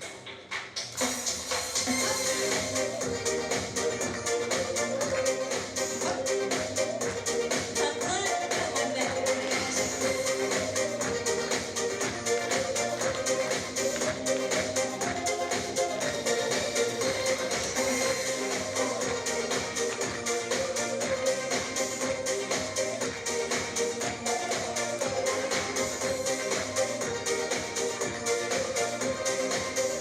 Ренат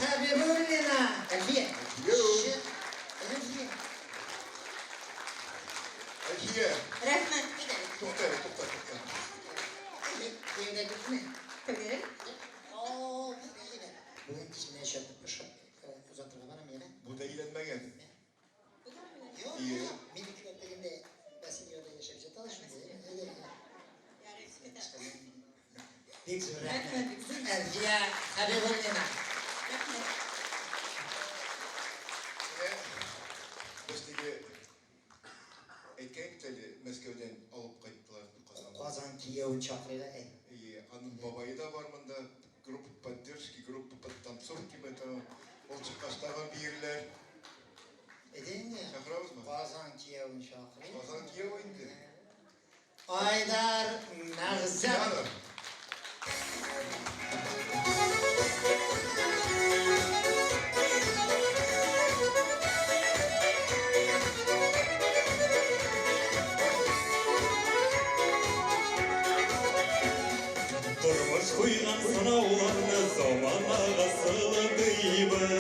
Хәбибуллина. Әлфия. Әлфия. Әлфия. Әлфия. Рәхмәт. Тукта әле, тукта, тукта. Кияүдә түгелме? Түгел. О, бүген кич менә озатырга барам, яме? Бу да өйләнмәгән. Юк, Ие. минекеләр тегендә Васильевода яшәп яталар шунда. Әйдә. Бик зур рәхмәт. Әлфия Хәбибуллина. Рәхмәт. Менә без теге әйткән бит әле, Мәскәүдән алып кайттылар Казанга. Казан киявен чакырыйк, әй. И аның бабае да бар монда. Группа поддержки, группа подтанцовки мы там. Ул чыккач тагын биерләр. Әйдә инде. Чакырабызмы? Казан киявен чакырыйк. Казан кияве инде. Айдар Мәгъзәмов. Янов. Тормыш куйган сынауларны заманага сылтыйбыз.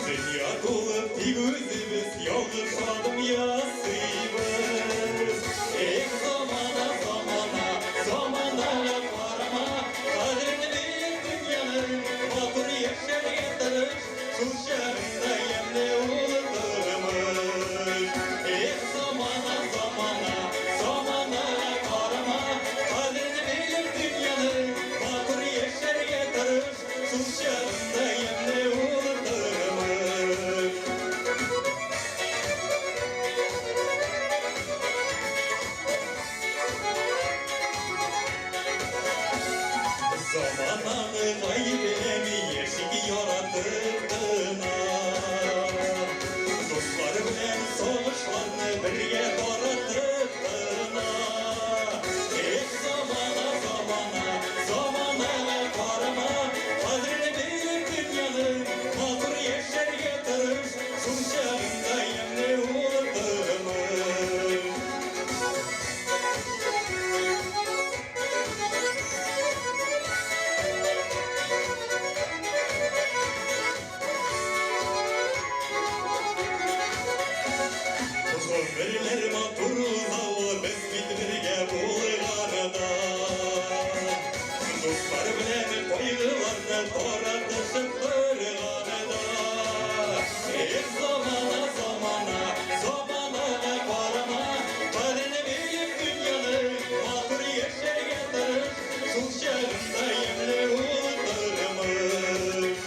Дөнья тулып тик үзебез ялгыш адым ясыйбыз. Эх, замана, замана, заманага карама, кадерен белеп дөньяның, матур яшәргә тырыш, шул чагында ямьле ул тормыш. Эх, замана, замана, заманага карама, кадерен белеп дөньяның, матур яшәргә тырыш, шул чагында ямьле ул тормыш. Замананы гаепләми, яшик яратып кына. Дуслар белән сагышларны бергә таратып кына. Эх, замана, замана, заманага карама, кадерен белеп дөньяның, матур яшәргә тырыш, шул чагында ямьле ул тормыш. Гомерләр матур уза ул, без бит бергә булганда. Дуслар белән кайгыларны таратышып торганда. Эх, замана, замана, заманага карама, кадерен белеп дөньяның, матур яшәргә тырыш, шул чагында ямьле ул тормыш.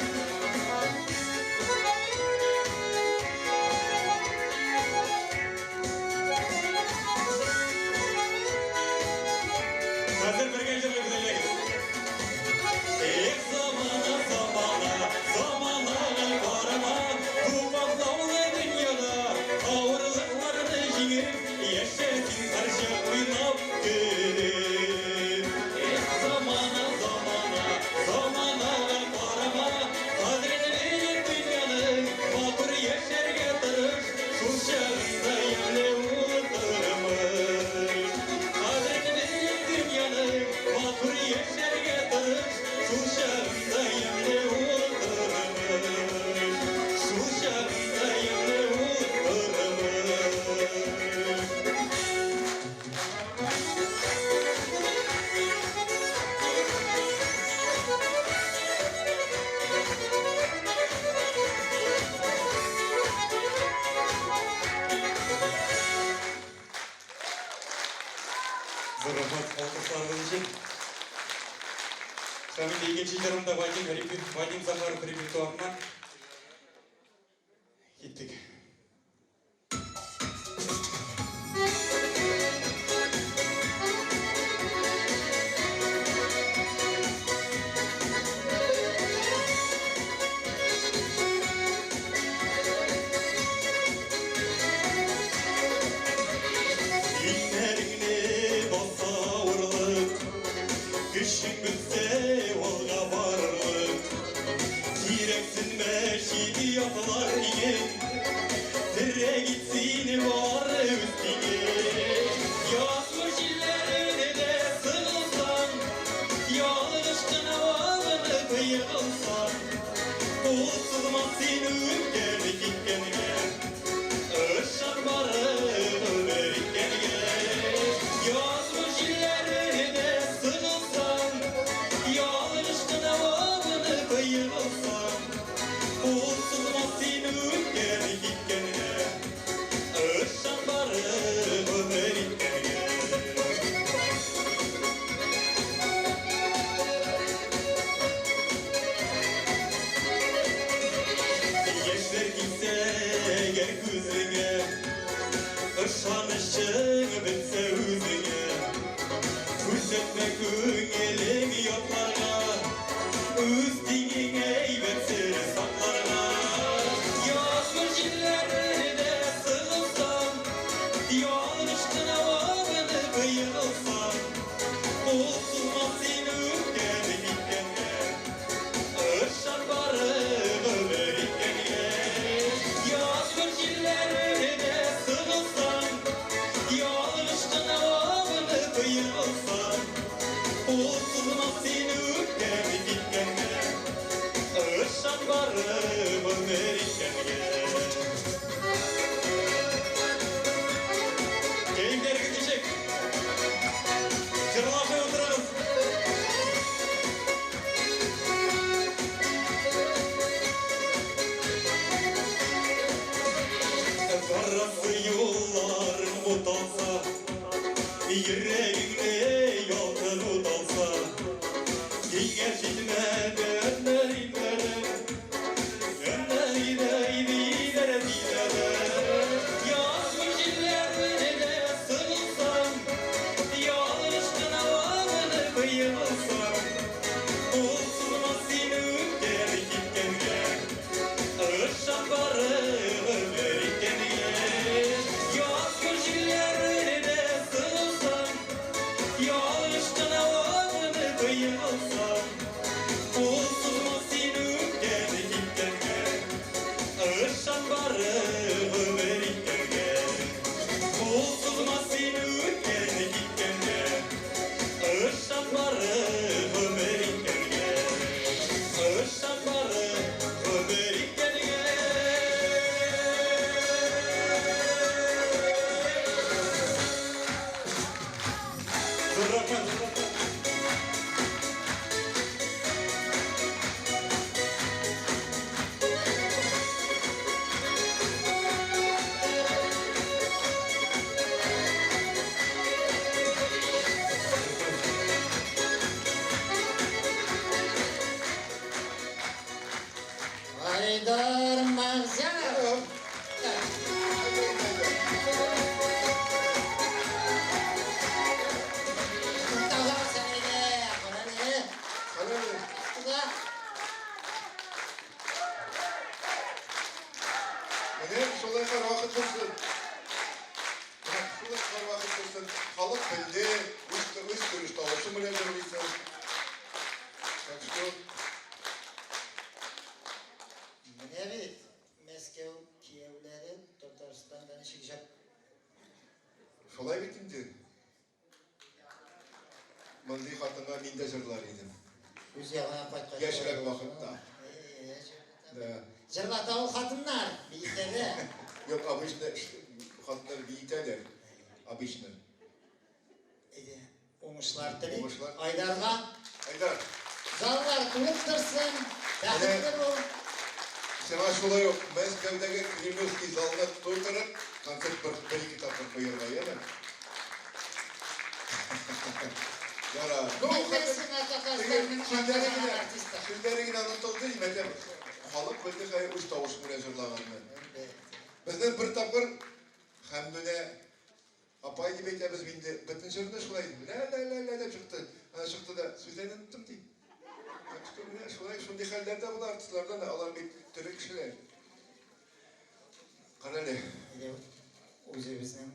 Хәзер бергә җырлыйбыз, әйдәгез. Эх, замана, замана, заманага карама, тупаклаулы дөньяда авырлыкларны җиңеп, яшә син һәрчак уйнап көлеп. Эх, замана, замана, заманага карама, кадерен белеп дөньяның, матур яшәргә тырыш, шул чагында ямьле ул тормыш. Кадерен белеп дөньяның, матур яшәргә тырыш, шул чагында ямьле ул тормыш. Шул чагында ямьле ул тормыш. Зур рәхмәт алкышларыгыз өчен. Һәм инде икенче җырымда Вадим Захаров репертуарыннан киттек. Иңнәреңне баса авырлык, көчең бетсә алга барырлык. Кирәксенмә чит ятлар иңен, терәк ит сине бары үз тиңең. Язмыш җилләренә дә сыгылсаң, ялгыш кына абынып егылсаң, кул сузма син үткән киткәнгә. Ышан бары гомер иткәнгә. Язмыш җилләренә сыгылсаң, ялгыш кына абынып егылсаң, кул сузма син үткән киткәнгә. Ышан бары гомер иткәнгә. Яшьләр килсә әгәр күзеңә, ышанычың бетсә үзеңә, күрсәтмә күңелең ятларга, үз тиңеңә әйбәт сер сакларга. Язмыш җилләренә сыгылсаң, ялгыш кына абынып егылсаң, кул сузма син үткән киткәнгә. Ышан бары гомер иткәнгә. Язмыш җилләренә сыгылсаң, ялгыш кына абынып егылсаң, кул сузма син үткән киткәнгә. Ышан бары гомер иткәнгә. Кәефләрегез ничек? Җырлашып утырыгыз. Барасы юлларың буталса, йөрәгеңне ялкын ут алса, киңәш итмә дәртләр. Язмыш җилләренә сыгылсаң, ялгыш кына абынып егылсаң, кул сузма син үткән киткәнгә. Ышан бары гомер иткәнгә. Язмыш җилләренә сыгылсаң, ялгыш кына абынып егылсаң, кул сузма син үткән киткәнгә. Ышан бары гомер иткәнгә. Кул сузма син үткән киткәнгә. Ышан бары гомер иткәнгә. Ышан бары гомер иткәнгә. Зур рәхмәт. Айдар Мағзянов. Туктаган син әйдә, кара әле. Кара. Тукта. Менә шулай һәрвакыт булсын. Менә шулай һәрвакыт булсын. Халык белде, үз көреш тавышы белән җырлыйсың. Так что Менә бит Мәскәү кияүләре Татарстанда ничек җыр. Шулай бит инде. Мондый хатынга мин дә җырлар идем. Үз ягына кайткач. Яшьрәк вакытта. Да. Җырлата ул хатыннар, биетәләр. Юк, обычно хатыннар биетәләр. Обычно. Әйдә, уңышлар телим. Уңышлар. Айдарга. Айдар, Заллар тулып торсын. Бәхетле бул. Сиңа шулай ук Мәскәүдәге Кремлевский залны тутырып, концерт бер ике тапкыр куярга, яме? Яра. Ну, Мин дә хәзер сиңа теге Татарстанның сүзләре атказанган генә, артисты. сүзләре генә онытылды, мәтәм, халык белде хәер үз тавышы белән җырлаганны. Безнең бер тапкыр Хәмдүнә апай дип әйтәбез инде, бөтен җырны шулай ла ла ла ла дип чыкты. Ана чыкты да сүзләрне оныттым ди. Так что менә шулай шундый хәлләр дә була артистлардан да, алар бит тере кешеләр. Кара әле, Әйдә, үзебезнең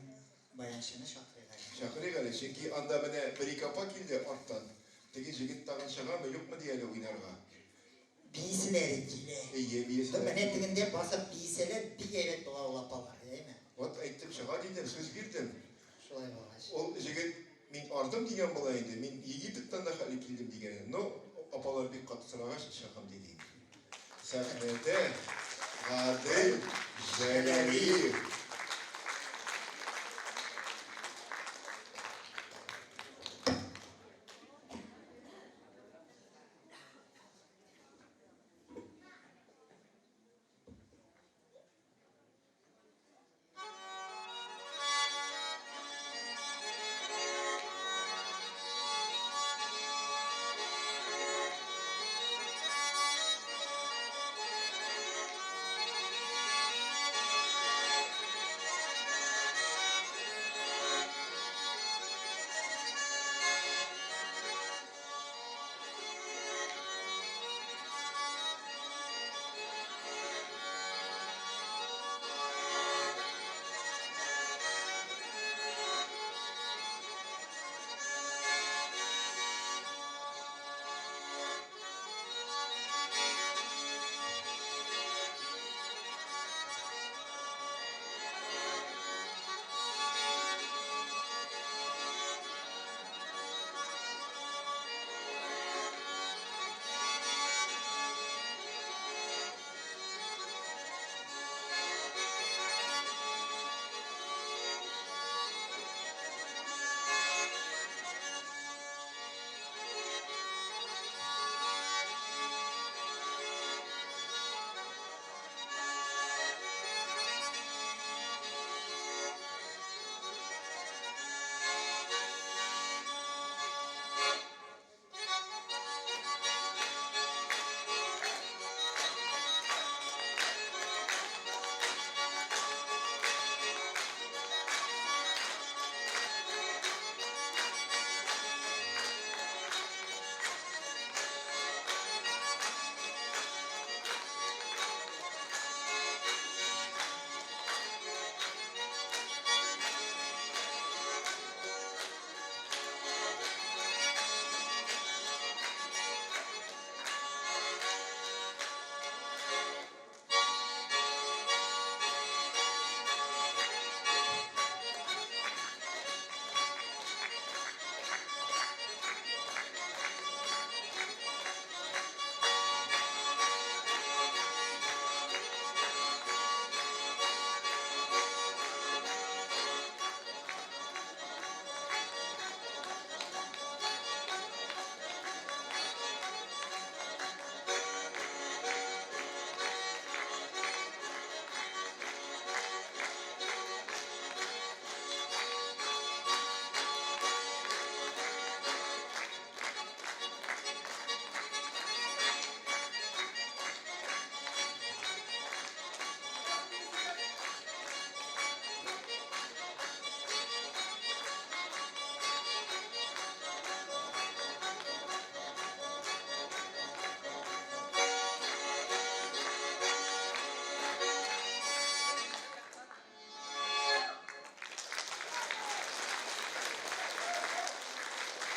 баянчыны чакырыйк әле. Чакырыйк әле, чөнки анда менә бер-ике апа килде арттан. Теге җегет тагын чыгамы, юкмы ди әле уйнарга. Бииселәре килә. Әйе, биеселәр. Менә тегендә басып биесәләр, бик әйбәт була ул апалар, әйеме? Вот әйттем, чыга дидем, сүз бирдем. Шулай булгач. Ул җегет мин ардым дигән була инде, мин Египеттан да хәле килдем дигән. Но апалар бик каты. Сорагач, чакым диде инде. Сәхнәдә Гадел Җәләлиев.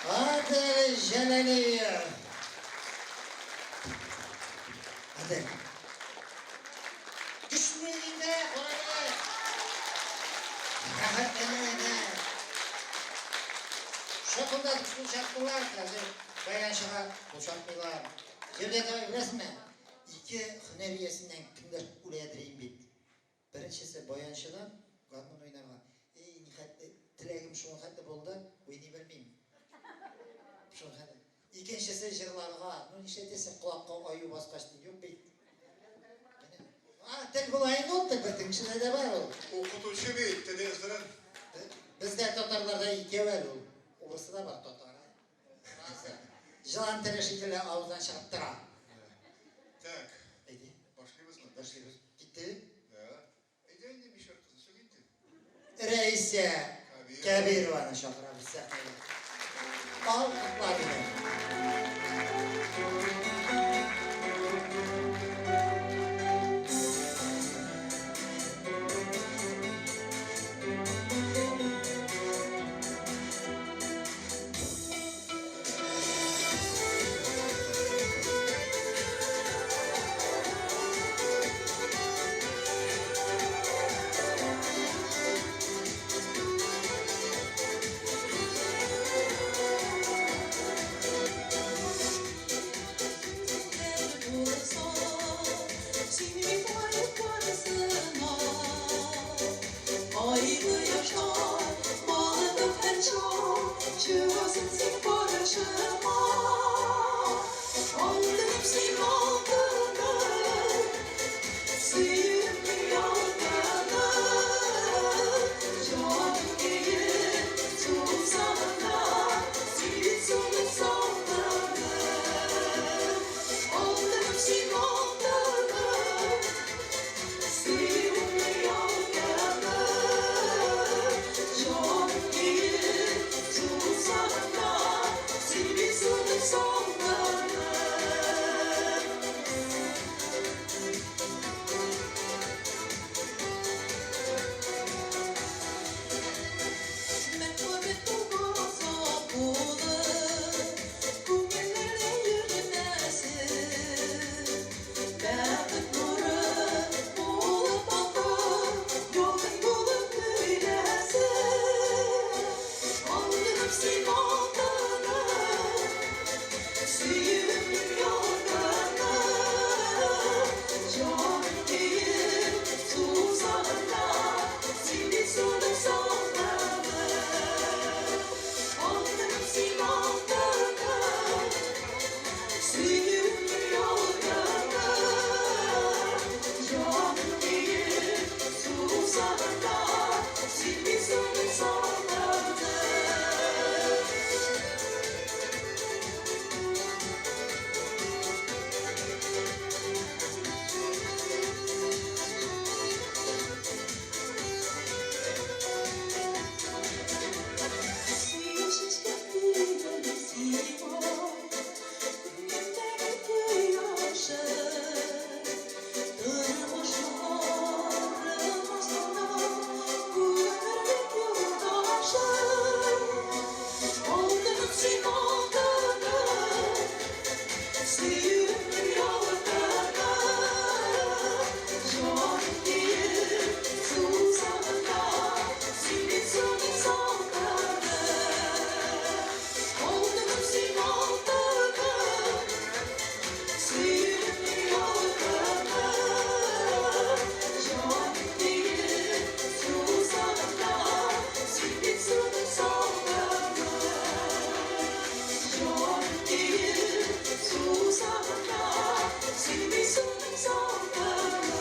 Гадел Җәләлиев. Гадел. Көчле инде, карагыз. Рәхәтләнә. Шакылдатып кул чаптылар, хәзер баянчыга кул чапмыйлар. Җәүдәт абый, беләсеңме? Ике һөнәр иясеннән кемдер үләдер бит. Беренчесе баянчыдан гармун уйнарга. Эй, нихәтле теләгем шуңа хәтле булды, уйный белмим. Шуңа хәтле. Икенчесе җырларга. Ну нишләтәсең, колакка аю баскач юк бит. А, тел була инде ул, тел бөтен кешедә дә бар ул. Укытучы бит, теле озын. Бездә татарларда икәү әле ул. Урысы да бар, татары. Җылан теле шикелле авыздан чыгып тора. Так. Әйдә. Башлыйбызмы? Башлыйбыз. Китте. Да. Әйдә инде, Мишәр кызы, чык инде. Рәисә Кәбированы чакырабыз сәхнәгә. Ал котлар белән. син алтыным, сөюемнең ялкыны. Җаным көеп сусаганда, син бит суның салкыны. Алтыным син алтыным, сөюемнең ялкыны. Җаным көеп сусаганда, син бит суның салкыны. Мәхәббәт тулган булып, күңелләрдә йөрмәсен. Бәхет нуры булып балкып, ялкын булып көйләсен. Алтыным син алтыным, сөюемнең ялкыны. Җаным көеп сусаганда, син бит суның салкыны. Алтыным син алтыным, сөюемнең ялкыны. Җаным көеп сусаганда, син бит суның салкыны. Сөю чәчкә түгел сиңа, күңелдәге кояшы. Тормышның арымасында гомерлек юлдашы. Алтыным син алтыным, сөюемнең ялкыны. Җаным көеп сусаганда, син бит суның салкыны. Алтыным син алтыным, сөюемнең ялкыны. Җаным көеп сусаганда, син бит суның салкыны. Җаным көеп сусаганда, син бит суның салкыны.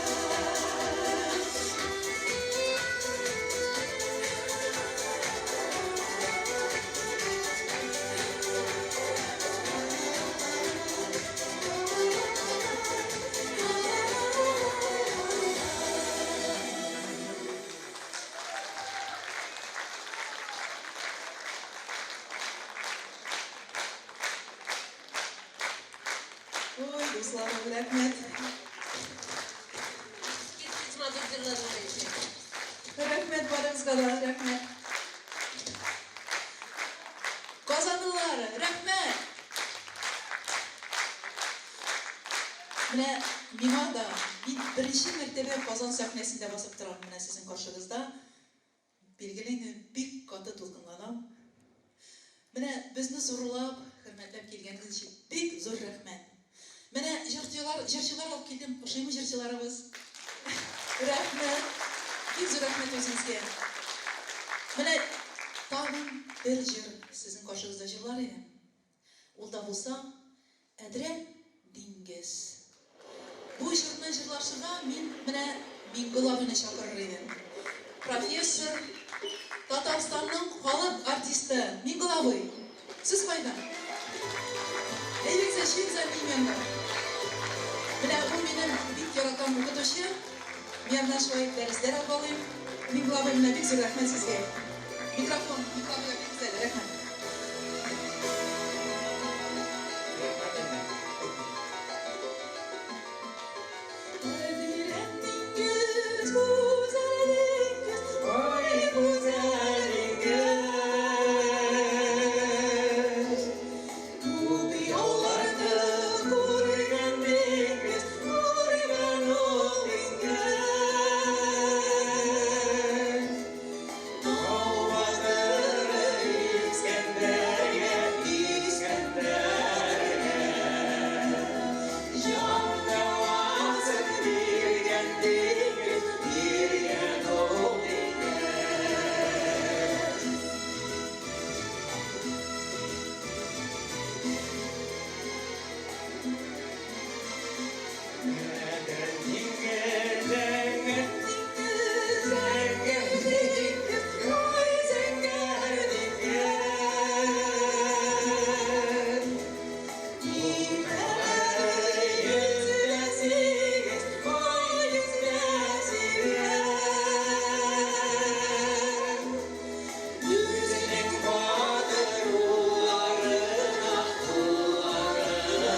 Ой, дусларым, рәхмәт. Киткеч матур җырладың, Рәйсә. Рәхмәт барыгызга да, рәхмәт. Казанлылар, рәхмәт. Менә миңа да, мин беренче мәртәбә Казан сәхнәсендә басып торам менә сезнең каршыгызда. Билгеле инде, бик каты дулкынланам. Менә безне зурлап, хөрмәтләп килгәнегез өчен бик зур рәхмәт. Менә җырчылар, җырчылар алып килдем. Ошыймы җырчыларыбыз? Рәхмәт. Бик зур рәхмәт үзегезгә. Менә тагын бер җыр сезнең каршыгызда җырлар идем. Ул да булса Әдрән диңгез. Бу җырны җырлашырга мин менә Миңгол абыйны чакырыр идем. Профессор, Татарстанның халык артисты Миңгол абый, сез кайда? Әйдәгез, чыгыгыз минем янга. Менә ул минем бик яраткан укытучы. Мин аннан шулай дәресләр алып алыйм. Миңгол абый, менә бик зур рәхмәт сезгә. Микрофон, Миңгол абыйга бирегез әле, рәхмәт. Рәхмәт инде. Әдрән диңгез, гүзәл диңгез, ай, гүзәл диңгез. Күп яуларны күргән диңгез, күргән ул диңгез. Тау батыры искән. Иркәләре 108, ай, 108. Үзенең батыр улларына, улларына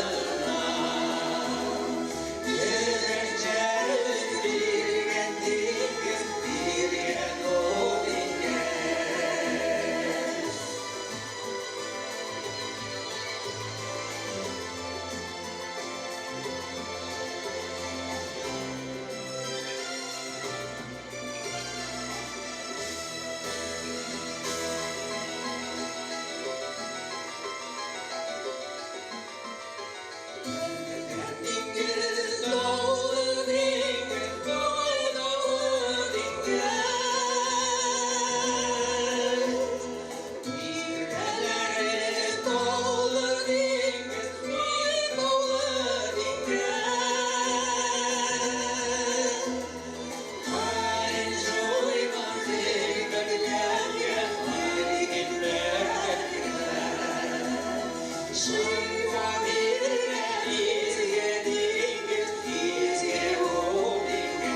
Йөрәк җәрен биргән диңгез, биргән ул диңгез. Диңгез, даулы диңгез, ай, даулы диңгез. Иркәләре таулы диңгез, ай, таулы диңгез. Хәлен җуйган хикмәтләргә, хикмәтләргә. Шифа биргән изге диңгез, изге ул диңгез.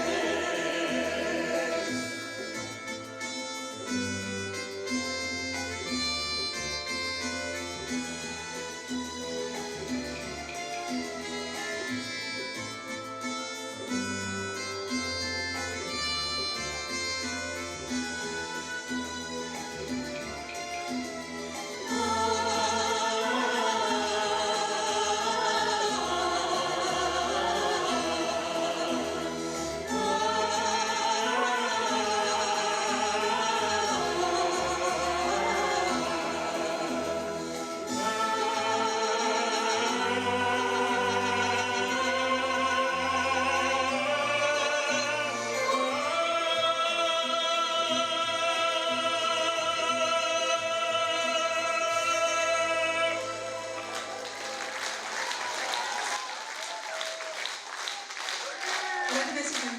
Рәхмәт сезгә.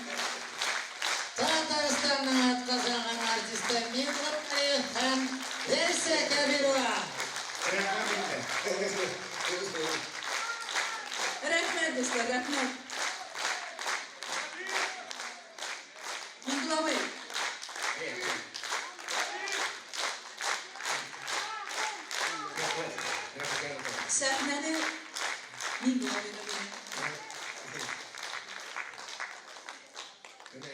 Татарстанның атказанган артисты Миңлебай Алиев һәм Ләйсә Кәбирова. Рәхмәт инде. Рәхмәт, дуслар, рәхмәт. Миңгол абый, Рәхмәт. Рәхмәт. сәхнәне Миңгол абыйга бирәм. Менә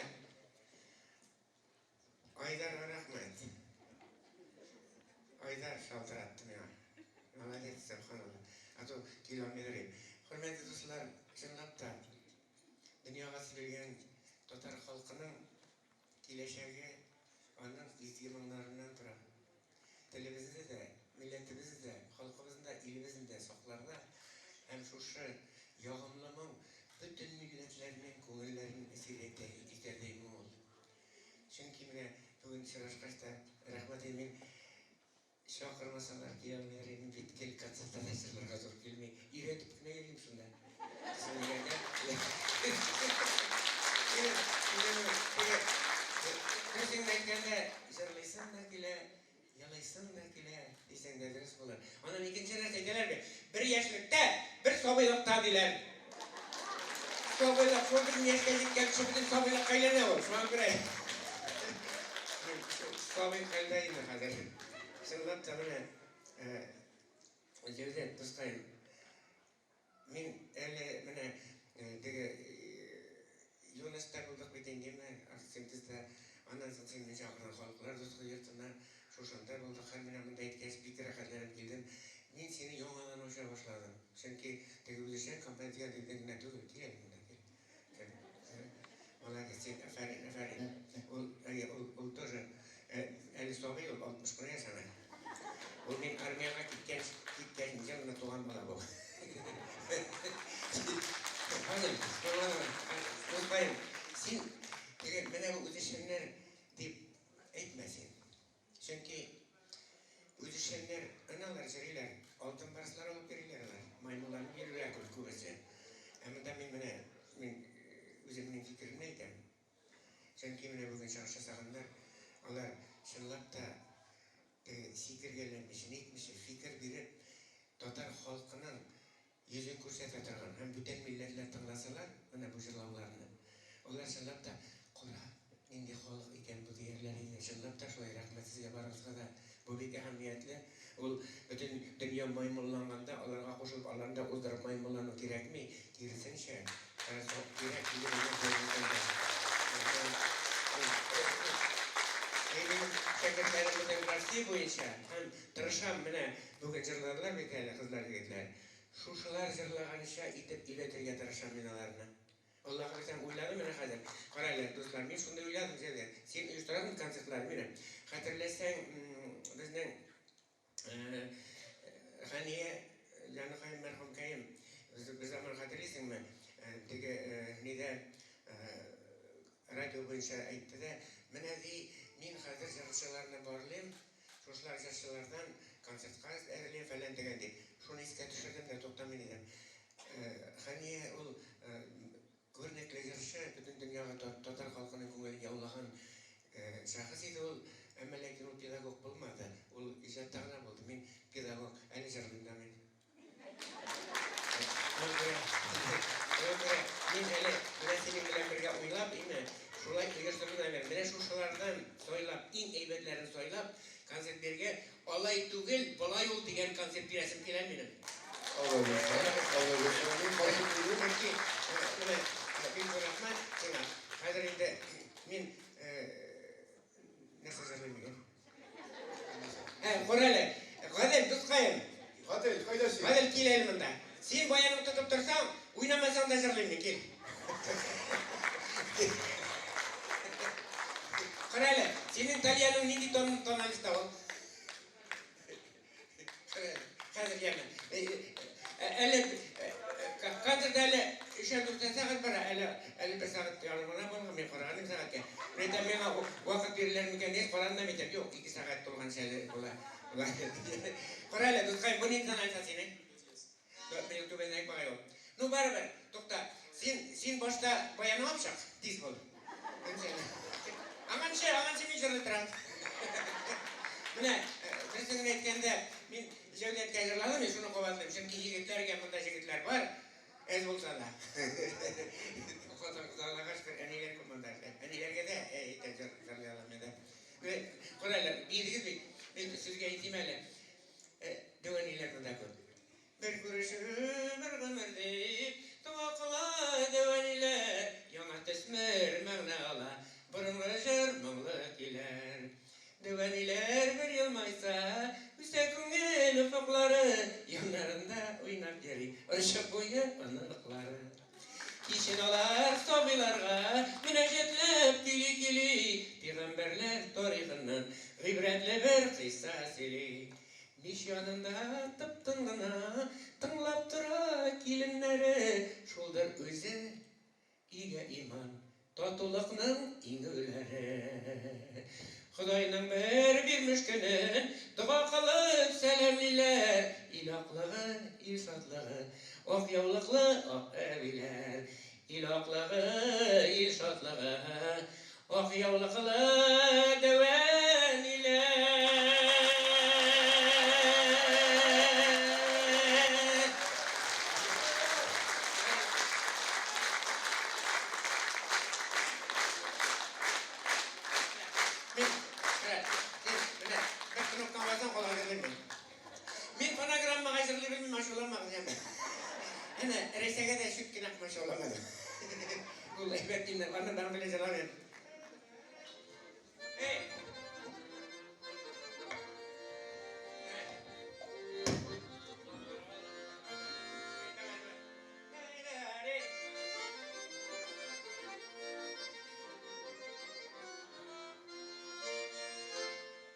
Айдарга рәхмәт. Айдар шалтыратты миңа. Молодец, сөбханалла. А то килә алмый йөрим. Хөрмәтле дуслар, чынлап та дөньяга сибелгән татар халкының киләчәге аның изге моңнарыннан тора. Телебезне дә, милләтебезне дә, халкыбызны да, илебезне дә сакларга һәм шушы ягымлы моң бөтен милләтләрнең күңелләрен әсир итә итәрдәй моң ул. Чөнки менә бүген очрашкач та рәхмәт инде, мин чакырмасалар килә алмыйлар идем бит, гел концертта да җырларга туры килми. Өйрәтеп кенә йөрим шунда. Сөйләгәндә. Дөресен әйткәндә, җырлыйсың да килә, елыйсың да килә дисәң дә дөрес булыр. Аннан икенче нәрсә әйтәләр бит, бер яшьлектә, бер сабыйлыкта диләр. Сабыйлык, шул бөтен яшькә җиткән кеше бөтен сабыйлыкка әйләнә ул. Шуңа күрә сабый хәлдә инде хәзер. Чынлап та менә Җәүдәт дускаем, мин әле менә теге Юностьта булдык бит инде, Акцентиста. Аннан соң син мине чакырдың Халыклар дуслыгы йортына. Шушында булдык һәм менә монда әйткәч, бик рәхәтләнеп килдем. Мин сине яңадан ача башладым. Чөнки теге үзешчән композитор дигән генә түгел, кил әле монда, кил. Молодец, син, афәрин, афәрин. Ул, әйе, ул, ул тоже әле сабый ул, 60 кына яшь ана. Ул мин армиягә киткән, киткән елны туган бала бу. Хәзер, дускаем, син теге менә бу үзешчәннәр дип әйтмә син. Чөнки үзешчәннәр аналар җырлыйлар, алтын барслар алып йөриләр алар. Маймылланып йөриләр күп күбесе. Ә монда мин менә мин үземнең фикеремне әйтәм. Чөнки менә бүген чыгыш ясаганнар, алар чынлап та теге сикергәләнмичә, нитмичә фикер биреп, татар халкының йөзен күрсәтә торган һәм бүтән милләтләр тыңласалар, менә бу җырлауларны, алар чынлап та, кара, нинди халык икән бу диярләр иде. Чынлап та шулай, рәхмәт сезгә барыгызга да. Бу бик әһәмиятле. Ул бөтен дөнья маймылланганда, аларга кушылып, аларны да уздырып маймыллану кирәкми. Киресенчә, кирәк иде безнең бүгенге көндә. Минем шәкертләрем бөтен Россия буенча һәм тырышам, менә бүген җырладылар бит әле кызлар, егетләр. Шушылар җырлаганча итеп өйрәтергә тырышам мин аларны. Аллага бирсәм, уйладым менә хәзер. Кара әле, дуслар, мин шундый уйладым, Җәүдәт. Син оештырасың концертлар, минем. Хәтерләсәң, безнең Хәния җаныкаем, мәрхүмкәем, бер заман хәтерлисеңме, теге нидә радио буенча әйтте дә, менә ди, мин хәзер җырчыларны барлыйм, Шушылар җырчылардан концертка әзерлим фәлән төгән дип. Шуны искә төшердем дә туктамый дидем. Хәния ул күренекле җырчы, бөтен дөньяга татар халкының күңелен яулаган шәхес иде ул. Әмма ләкин ул педагог булмады. Ул иҗатта гына булды. Мин педагог, әле җырлыйм да мин. Мин әле менә синең белән бергә уйлап, име, шулай оештырдым да мин. Менә шушылардан сайлап, иң әйбәтләрен сайлап, концерт бирергә, алай түгел, болай ул дигән концерт бирәсем килә минем. Алла бирсә, Алла бирсә, мин каршы түгел. Чөнки, менә, бик зур рәхмәт сиңа. Хәзер инде мин нәрсә җырлыйм икән? Ә, кара әле. Гадел, дускаем. Гадел, кайда син? Гадел, кил әле монда. Син баяныңны тотып торсаң, уйнамасаң да җырлыйм мин, кил. Кара әле, синең тальяның нинди тон тональностьта ул? Хәзер яме. Әле концерт әле өчәр дүртәр сәгать бара, әле әле бер сәгать ярым гына булган, мин караган идем сәгатькә. Мин әйтәм, миңа вакыт бирелер микән дип карадым да, әйтәм, юк, ике сәгать тулганчы әле була. Кара әле, дускай, бу нинди тональность синең? Минем түбәнрәк бугай ул. Ну, барыбер, тукта. Син, син башта баяны алып чык, тиз бул. Аңанчы, аңанчы мин җырлый торам. Менә, дөресен генә әйткәндә, мин Җәүдәткә җырладым, мин шуны кабатлыйм, чөнки егетләргә монда җегетләр бар, әз булса да. Хатын-кыз Аллага шөкер, әниләр күп монда. Әниләргә дә әйтә җырлый алам мин дә. Кара әле, биедегез бит. Мин сезгә әйтим әле. Дәү әниләр монда күп. Бер күрешү, бер гомер дип, дога кыла дәү әниләр. Яңа төсмер мәгънә ала, борынгы җыр моңлы көйләр. Дәү әниләр бер елмайса, үсә күңел офыклары, яннарында уйнап йөри орчык буе оныклары. Кичен алар сабыйларга мөнәҗәтләп көйли-көйли, пигамбәрләр тарихыннан гыйбрәтле бер кыйсса сөйли. Мич янында тып-тын гына тыңлап тора киленнәре, шулдыр үзе Өйгә иман, татулыкның иңүләре. Ходайның бер бирмеш көнен дога кылып сәламлиләр. Ил аклыгы, ил шатлыгы, ак яулыклы ак әбиләр. Ил аклыгы, ил шатлыгы, ак яулыклы дәү әниләр. Мин, менә, син, менә, бер кнопканы бассаң, калган җырлыйм мин. Мин фонограммага җырлый белмим, ачуламагыз, яме. Әнә, Рәйсәгә дә чүт кенә комачауламады. Ул әйбәт инде, аны барын белән җырламыйм. Эй!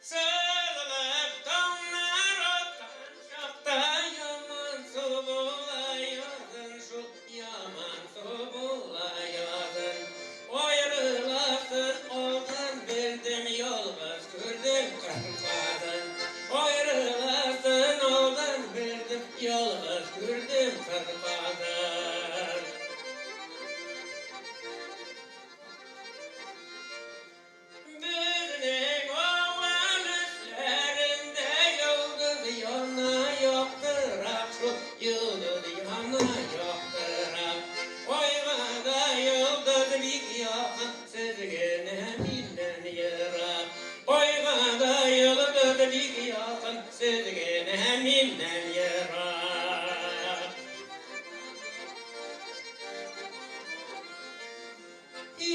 Сыгылып таңнар аткан чакта ямансу була язын шул, ямансу була язын. Аерыла.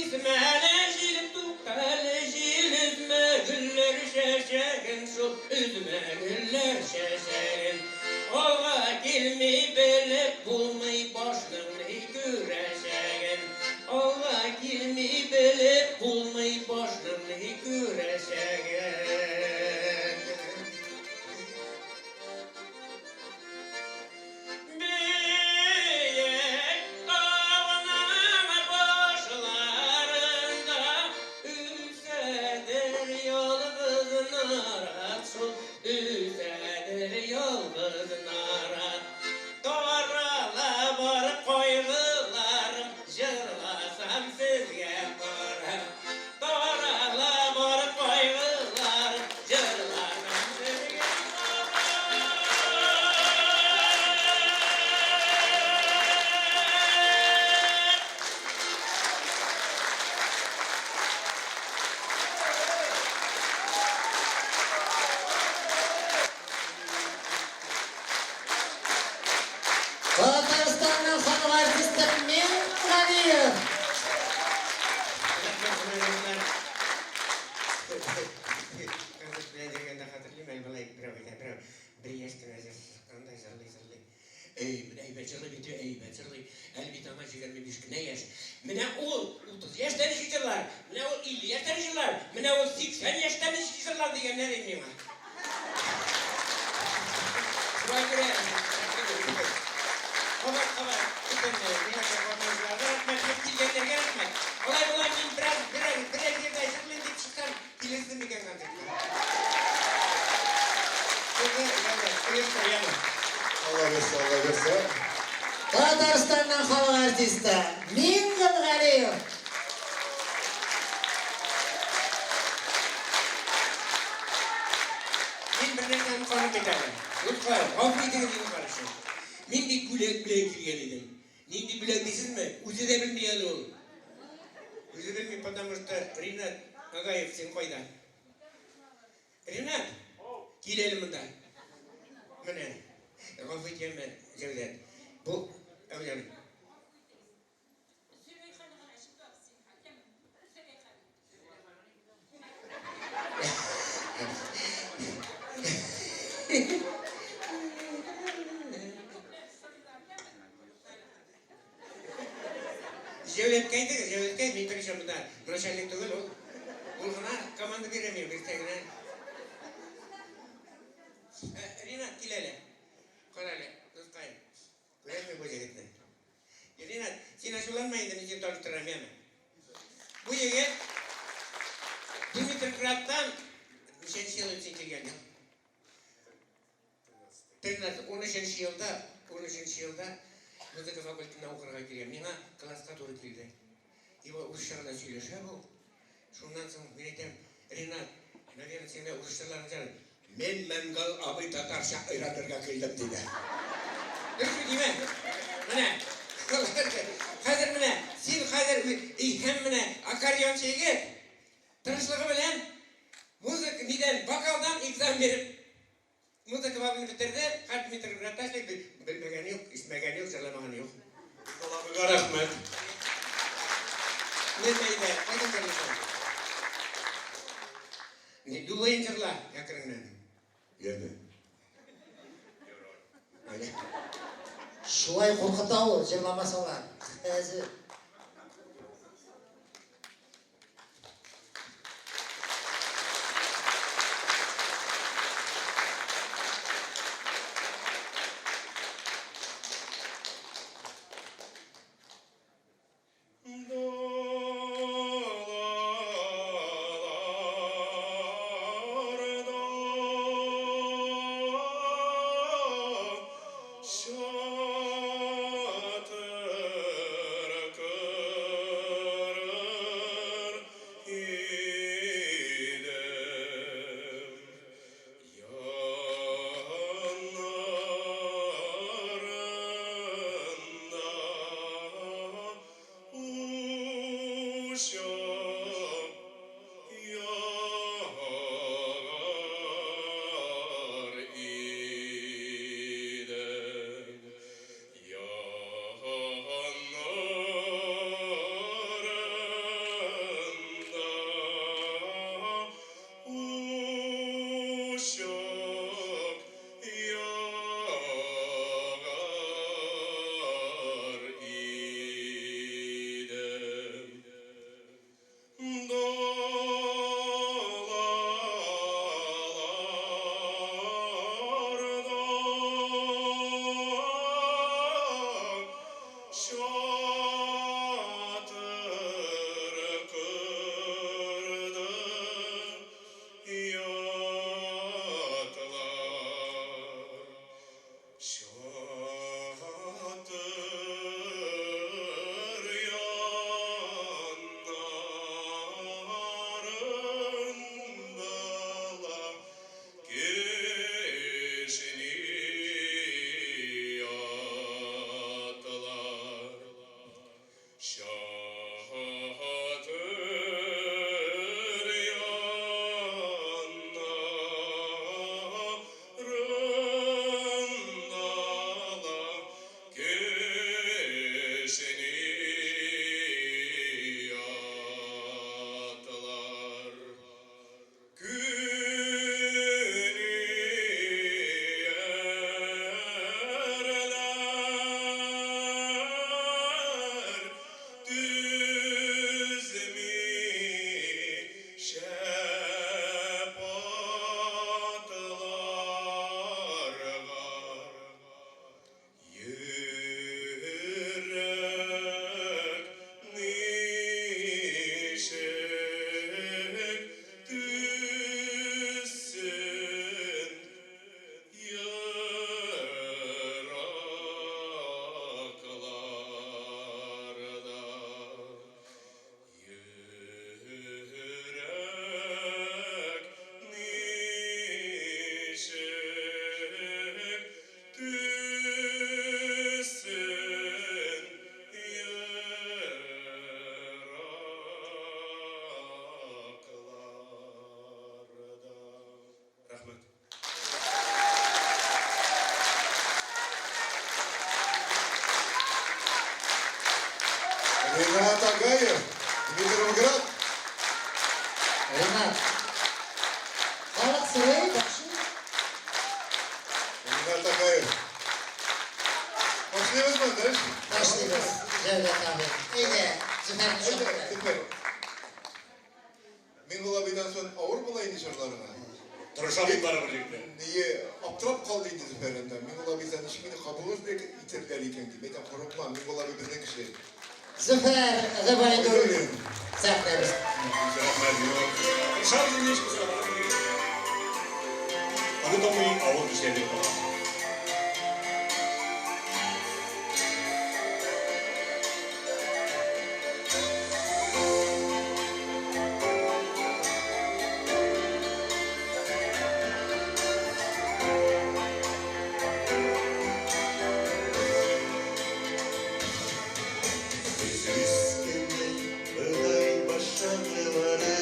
Исмәле җилем туктале җил өзмә гөлләр чәчәген шул өзмә гөлләр чәчәген Алга килми белеп булмый башның ни күрәчәген Алга килми белеп булмый башның ни күрәчәген. Биек тауның башларында үсәдер ялгыз нарат шул, үсәдер ялгыз нарат. Тарала бар кайгыларым, җырласам сезгә карап. Тарала бар кайгыларым, җырласам сезгә карап. Татарстанның халык артисты Мингалиев. Рәхмәт, хөрмәтле Концерт белән йөргәндә хәтерлим, әле болай берәү әйтә, берәү бер яшь кенә җыр чыкканда җырлый, җырлый. Әй, менә әйбәт җырлый бит, әйбәт җырлый. Әле бит аңа 25 кенә яшь. Менә ул 30 яшьтә ничек җырлар, менә ул 50 яшьтә ничек җырлар, менә ул 80 яшьтә ничек җырлар дигәннәр инде миңа. Шулай күрә, кабат, кабат, бөтен миңа чакырганнарга рәхмәт, һәм килгәннәргә рәхмәт. Алай болай мин бераз, берәр, берәр җирдә җырлыйм дип чыксам, килерсең микән концертка? Сезне, янә, оештыр, янә. Алла бирсә, Алла бирсә. Татарстанның халык артисты Мингалиев. Мин бер нәрсәне онытканым бит әле. Лутфай, гафу итегез инде карчык. Мин бит бүләк белән килгән идем. Нинди бүләк дисезме? Үзе дә белми әле ул. Үзе белми, потому что Ринат Агаев, син кайда? Ринат, кил әле монда. Менә, гафу ит, яме, Җәүдәт. Бу, әүләм. Җәүдәткә әйтегез, Җәүдәткә, мин беренче монда начальник түгел ул. Ул гына команда бирә миңа, бирсә генә. Ринат, кил әле. Кара әле, дускай. Күрәсеңме бу егетне? Ринат, син ачуланма инде, мин сине таныштырам, яме. Бу егет Димитровградтан ничәнче ел син килгән? 13, 13 елда, 13 елда музыка факультетына укырга килгән. Миңа класска туры килде. И вот урысча гына сөйләшә бу. Шуннан соң мин әйтәм, Ринат, наверное, син дә урысчаларны җыр. Мин Мәнгал абый татарча өйрәтергә килдем, диде. Дөресме димә? Менә. Хәзер менә, син хәзер и һәм менә аккордеончы егет тырышлыгы белән музыка нидән вокалдан экзамен биреп музыка бабын бетерде, хәтта Дмитрий эшли, белмәгәне юк, ишетмәгәне юк, җырламаганы юк. Алабыга рәхмәт. Нәрсә әйтә? Кайдан җырлыйсың? Не дулаен җырла, әкреннән. Яме. Әле. Шулай куркыта ул, җырламасалар. Хәзер. Çatır kırır idem Yanlarında uşak yar idem кырда ятлар. Чатыр яннарында ла кешни атлар. Чатыр яннарында ла кешни атлар. Көн иярләр төземи шәп атларга. Йөрәк ничек түзсен еракларда? Йөрәк ничек түзсен еракларда? Рәхмәт. Ренат Агаев, Димитровград. Ренат. Халык сорый, башы. Ренат Агаев. Башлыйбызмы, дальше? Башлыйбыз, Җәүдәт абый. Әйдә, Зөфәрне Әйдә, чакыр. Зөфәр. Миңгол абыйдан соң авыр була инде җырларга. Тырышам бит барыбер, егетләр. Ние аптырап калды инде Зөфәр анда. Миңгол абый сән ничек мине кабул итәрләр икән дип. Әйтәм, курыкма, Миңгол абый безнең кеше. Зөфәр Гобәйдуллин сәхнәбез. Рәхмәт, Тырышабыз инде, ничек булса да барыбер. Онытылмый авыл кичләре дип атала. Без үскәндә бодай башаклары,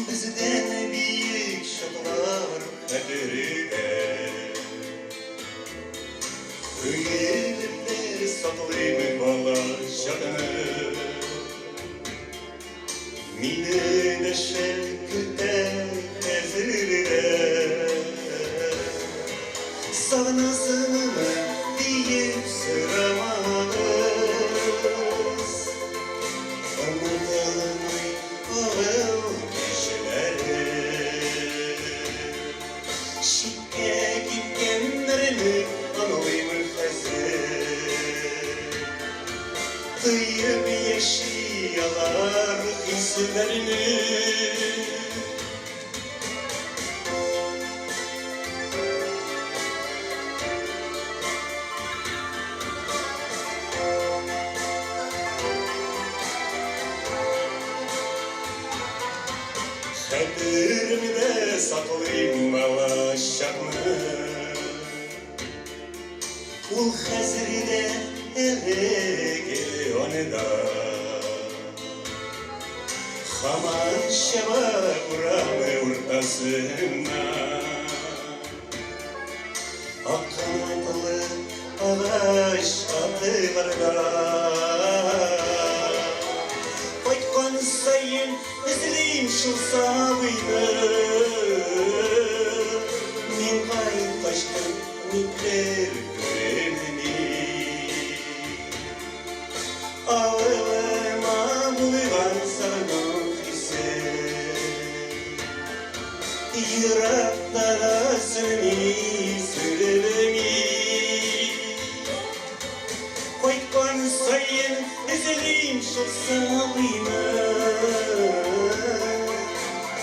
Бездән биек чаклар Хәтердә. Күңелемдә Саклыйм бала чакны. Мине дәшә, көтә хәзер дә. Сагынасыңмы диеп сорамагыз, Онытылмый авыл кешеләре. Читкә киткәннәрне аңлыйм хәзер, Тоеп яши алар хисләрне. Хәтеремдә саклыйм бала чакны. Ул хәзер дә әлеге анда. Һаман чаба урам уртасыннан. Ак канатлы агач атларда. Кайткан саен эзлим шул сабыйны. Мин кайткачтын никләр күренми. Авылыма булган сагыну хисе Еракта да сүнми, сүрелми. саен эзлим шул сабыйны.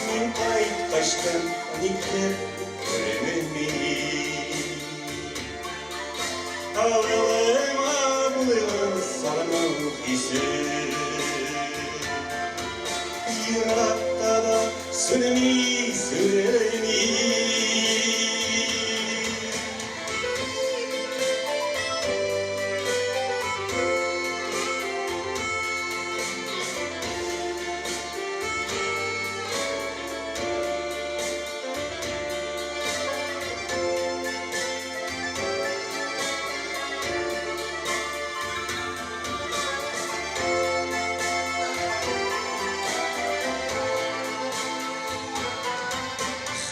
Мин кайткачтын никтер күренми. Авылыма булган сагыну хисе. Еракта да сүнми, сүрелми.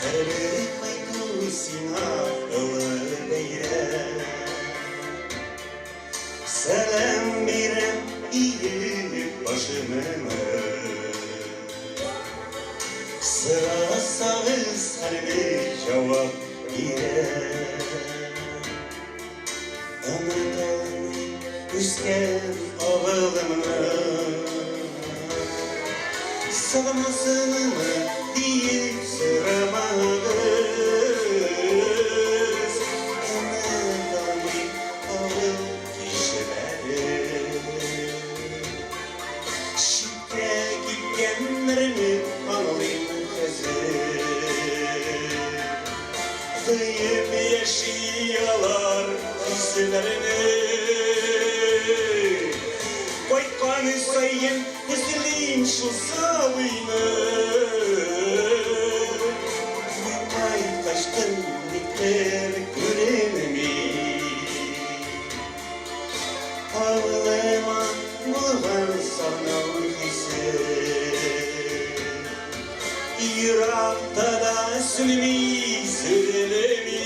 Һәрбер кайту сиңа олы бәйрәм. Сәлам бирәм иеп башымны. Сорасагыз хәлне җавап бирәм. Оныталмыйм үскән авылымны. Сагынасыңмы диеп сорамагыз. Оныталмыйм авыл кешеләрен. Читкә киткәннәрне аңлыйм хәзер. Тоеп яши алар хисләрне. Кайткан саен эзлим шул сабыйны. Мин кайткачтын никтер күренми. Авылыма булган сагыну хисе. Еракта да сүнми, сүрелми.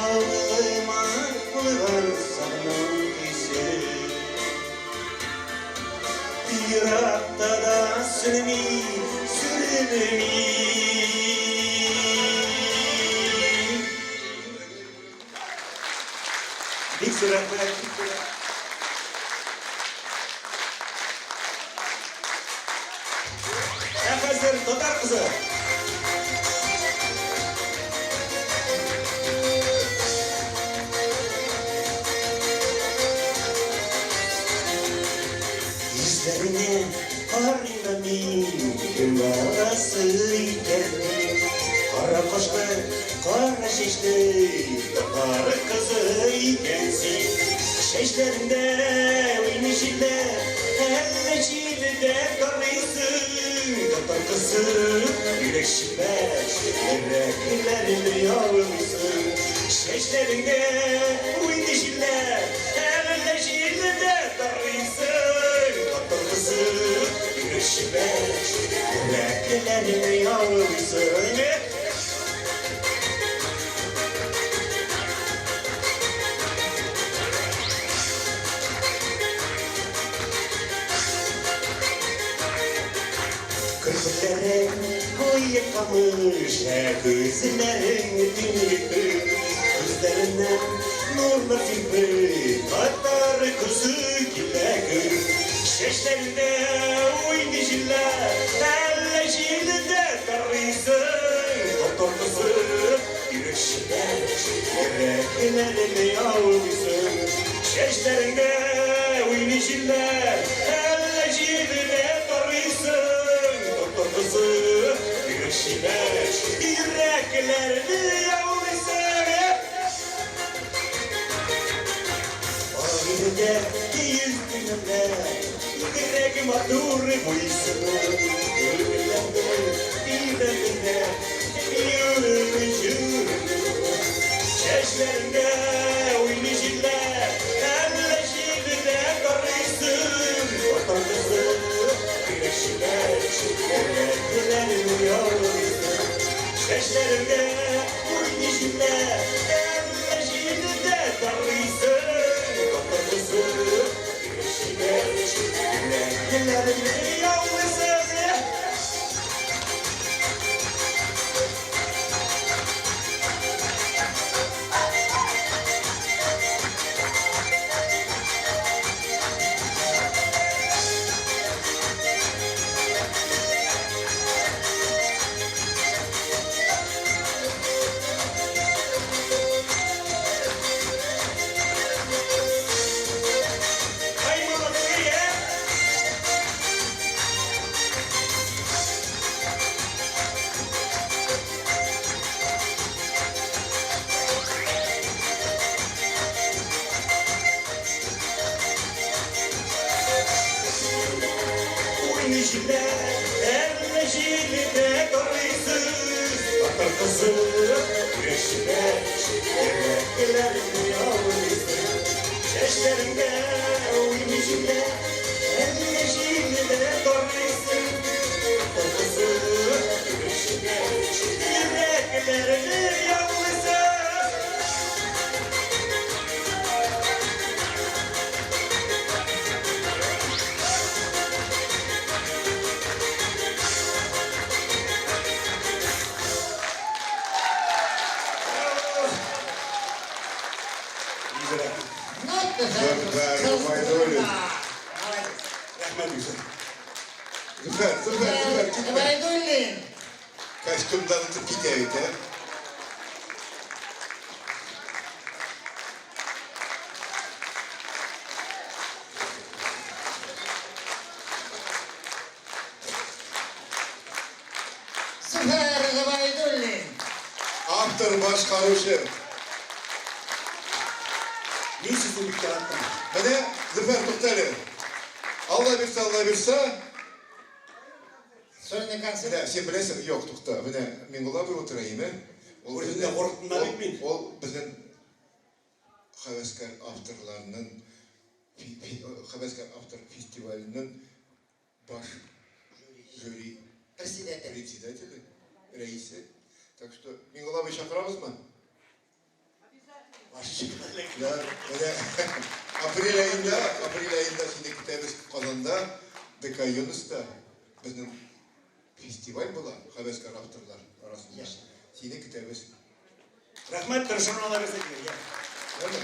Авылыма булган сагыну хисе. Еракта да сүнми, сүрелми. Бик зур рәхмәт, бик зур рәхмәт. Ә хәзер татар кызы. Йөзләреңә карыйм да мин, кем баласы икән мин? Кара кашлы, кара чәчле, татар кызы икән син. Чәчләреңдә уйный җилләр, әллә җилдә тарыйсың. Татар кызы, йөрәк чибәр, йөрәкләрне яулыйсың. Чәчләреңдә уйный җилләр, әллә җилдә тарыйсың. Татар кызы, йөрәк чибәр, йөрәкләрне яулыйсың. Керфекләрең куе камыш, ә күзләрең төнге. Күзләреннән нурлар сирпеп, татар кызы килә көн. Чәчләрендә уйный җилләр, әллә җилдә тарыйсың. Татар кызы, йөрәк чибәр, йөрәкләрне яулыйсың. Чәчләреңдә уйный җилләр, әллә җилдә тарыйсың. Татар кызы, йөрәк чибәр, йөрәкләрне яулыйсың. Агыйделдә йөздем дә, бигрәк матур буйсыну. Күңелләрне тибрәтә, биюең җырың. Чәчләреңдә уйный җилләр, әллә җилдә тарыйсың. Татар кызы, йөрәк чибәр, йөрәкләрне яулыйсың. Чәчләреңдә уйный җилләр, әллә җилдә тарыйсың. Татар кызы, йөрәк чибәр, йөрәкләрне яулыйсың. кызы, Көрәшчегә, йөрәкләрне яулыйсың. Чәчләреңдә уйный җилләр, Әллә җилне дә таныйсың. Татар кызы, көрәшчегә, йөрәкләрне яулыйсың. Рәхмәт, Зөфәр, Зөфәр, Зөфәр, китмә. Гобәйдуллин. Костюмдан отып китә бит, ә? Зөфәр Гобәйдуллин. Автор, башкаручы. Мин сезне бик яраттым. Менә, Зөфәр, туктале. Алла бирсә, Алла бирсә. Сольный концерт. Менә, син беләсең, юк, тукта. Менә Миңгол абый утыра, име? Ул Үземне куркыттым да бит мин. Ул безнең һәвәскәр авторларның һәвәскәр автор фестиваленең баш жюри Председатель. председателе, рәисе. Так что, Миңгол абый чакырабызмы? Да, менә апрель аенда, апрель аенда сине көтәбез Казанда, ДК Юныста безнең фестиваль була, һәвәскәр авторлар арасында. Сине көтәбез. Рәхмәт, тырышырмын алла бирсә килергә. Әйме?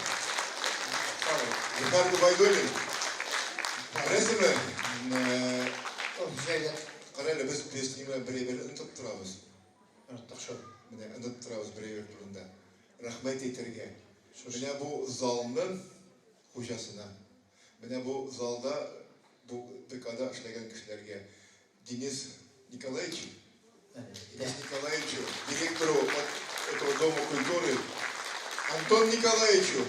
Зөфәр Гобәйдуллин. Беләсеңме, кара әле, без песняны бер-бер онытып торабыз. Оныттык шул. Менә онытып торабыз бер-бер турында. Рәхмәт әйтергә. Менә бу залның хуҗасына, менә бу залда, бу ДКда эшләгән кешеләргә, Денис Николаевич, Денис Николаевичу, директору от этого Дома культуры, Антон Николаевичу.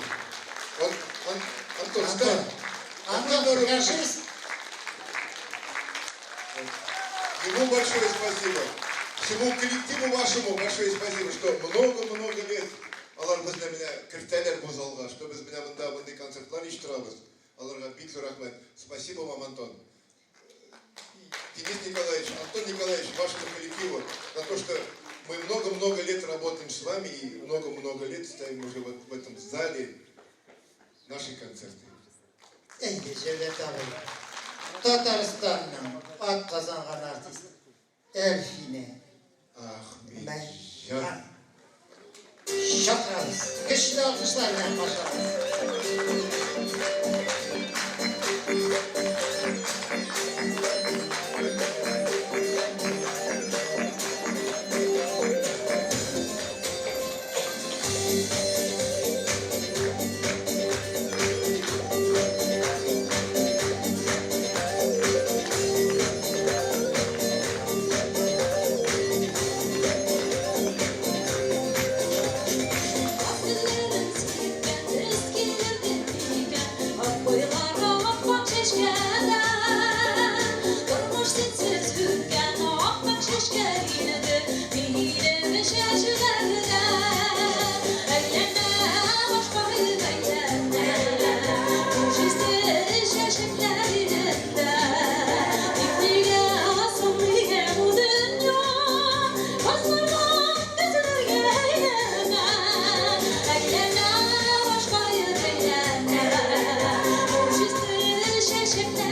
Он, он, Антон, встань. Антон, покажись. Ему большое спасибо. Всему коллективу вашему большое спасибо, что много-много лет алар безне менә кертәләр бу залга, что без менә монда мондый концертлар оештырабыз. Аларга бик зур рәхмәт. Спасибо вам, Антон. Денис Николаевич, Антон Николаевич, вашему коллективу за то, что мы много-много лет работаем с вами и много-много лет ставим уже вот в этом зале наши концерты. Әйе, Җәүдәт абый. Татарстанның атказанган артисты Әлфинә Ахмедҗан. Чакырабыз. Көчле алкышлар белән каршы алабыз. Чәчәкләр.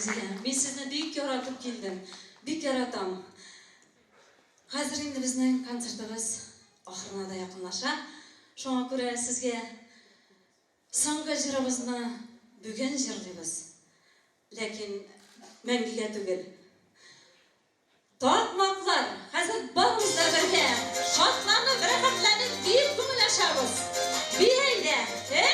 Рәмзилә. Мин сезне бик яратып килдем. Бик яратам. Хәзер инде безнең концертыбыз ахырына да якынлаша. Шуңа күрә сезгә соңгы җырыбызны бүген җырлыйбыз. Ләкин мәңгегә түгел. Такмаклар! Хәзер барыбыз да бергә шатланып, рәхәтләнеп биеп күңел ачабыз. Би әйдә, э?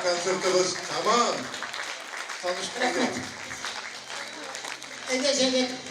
Концертыбыз тәмам. Таныштырды. Әйдә, Җәвит.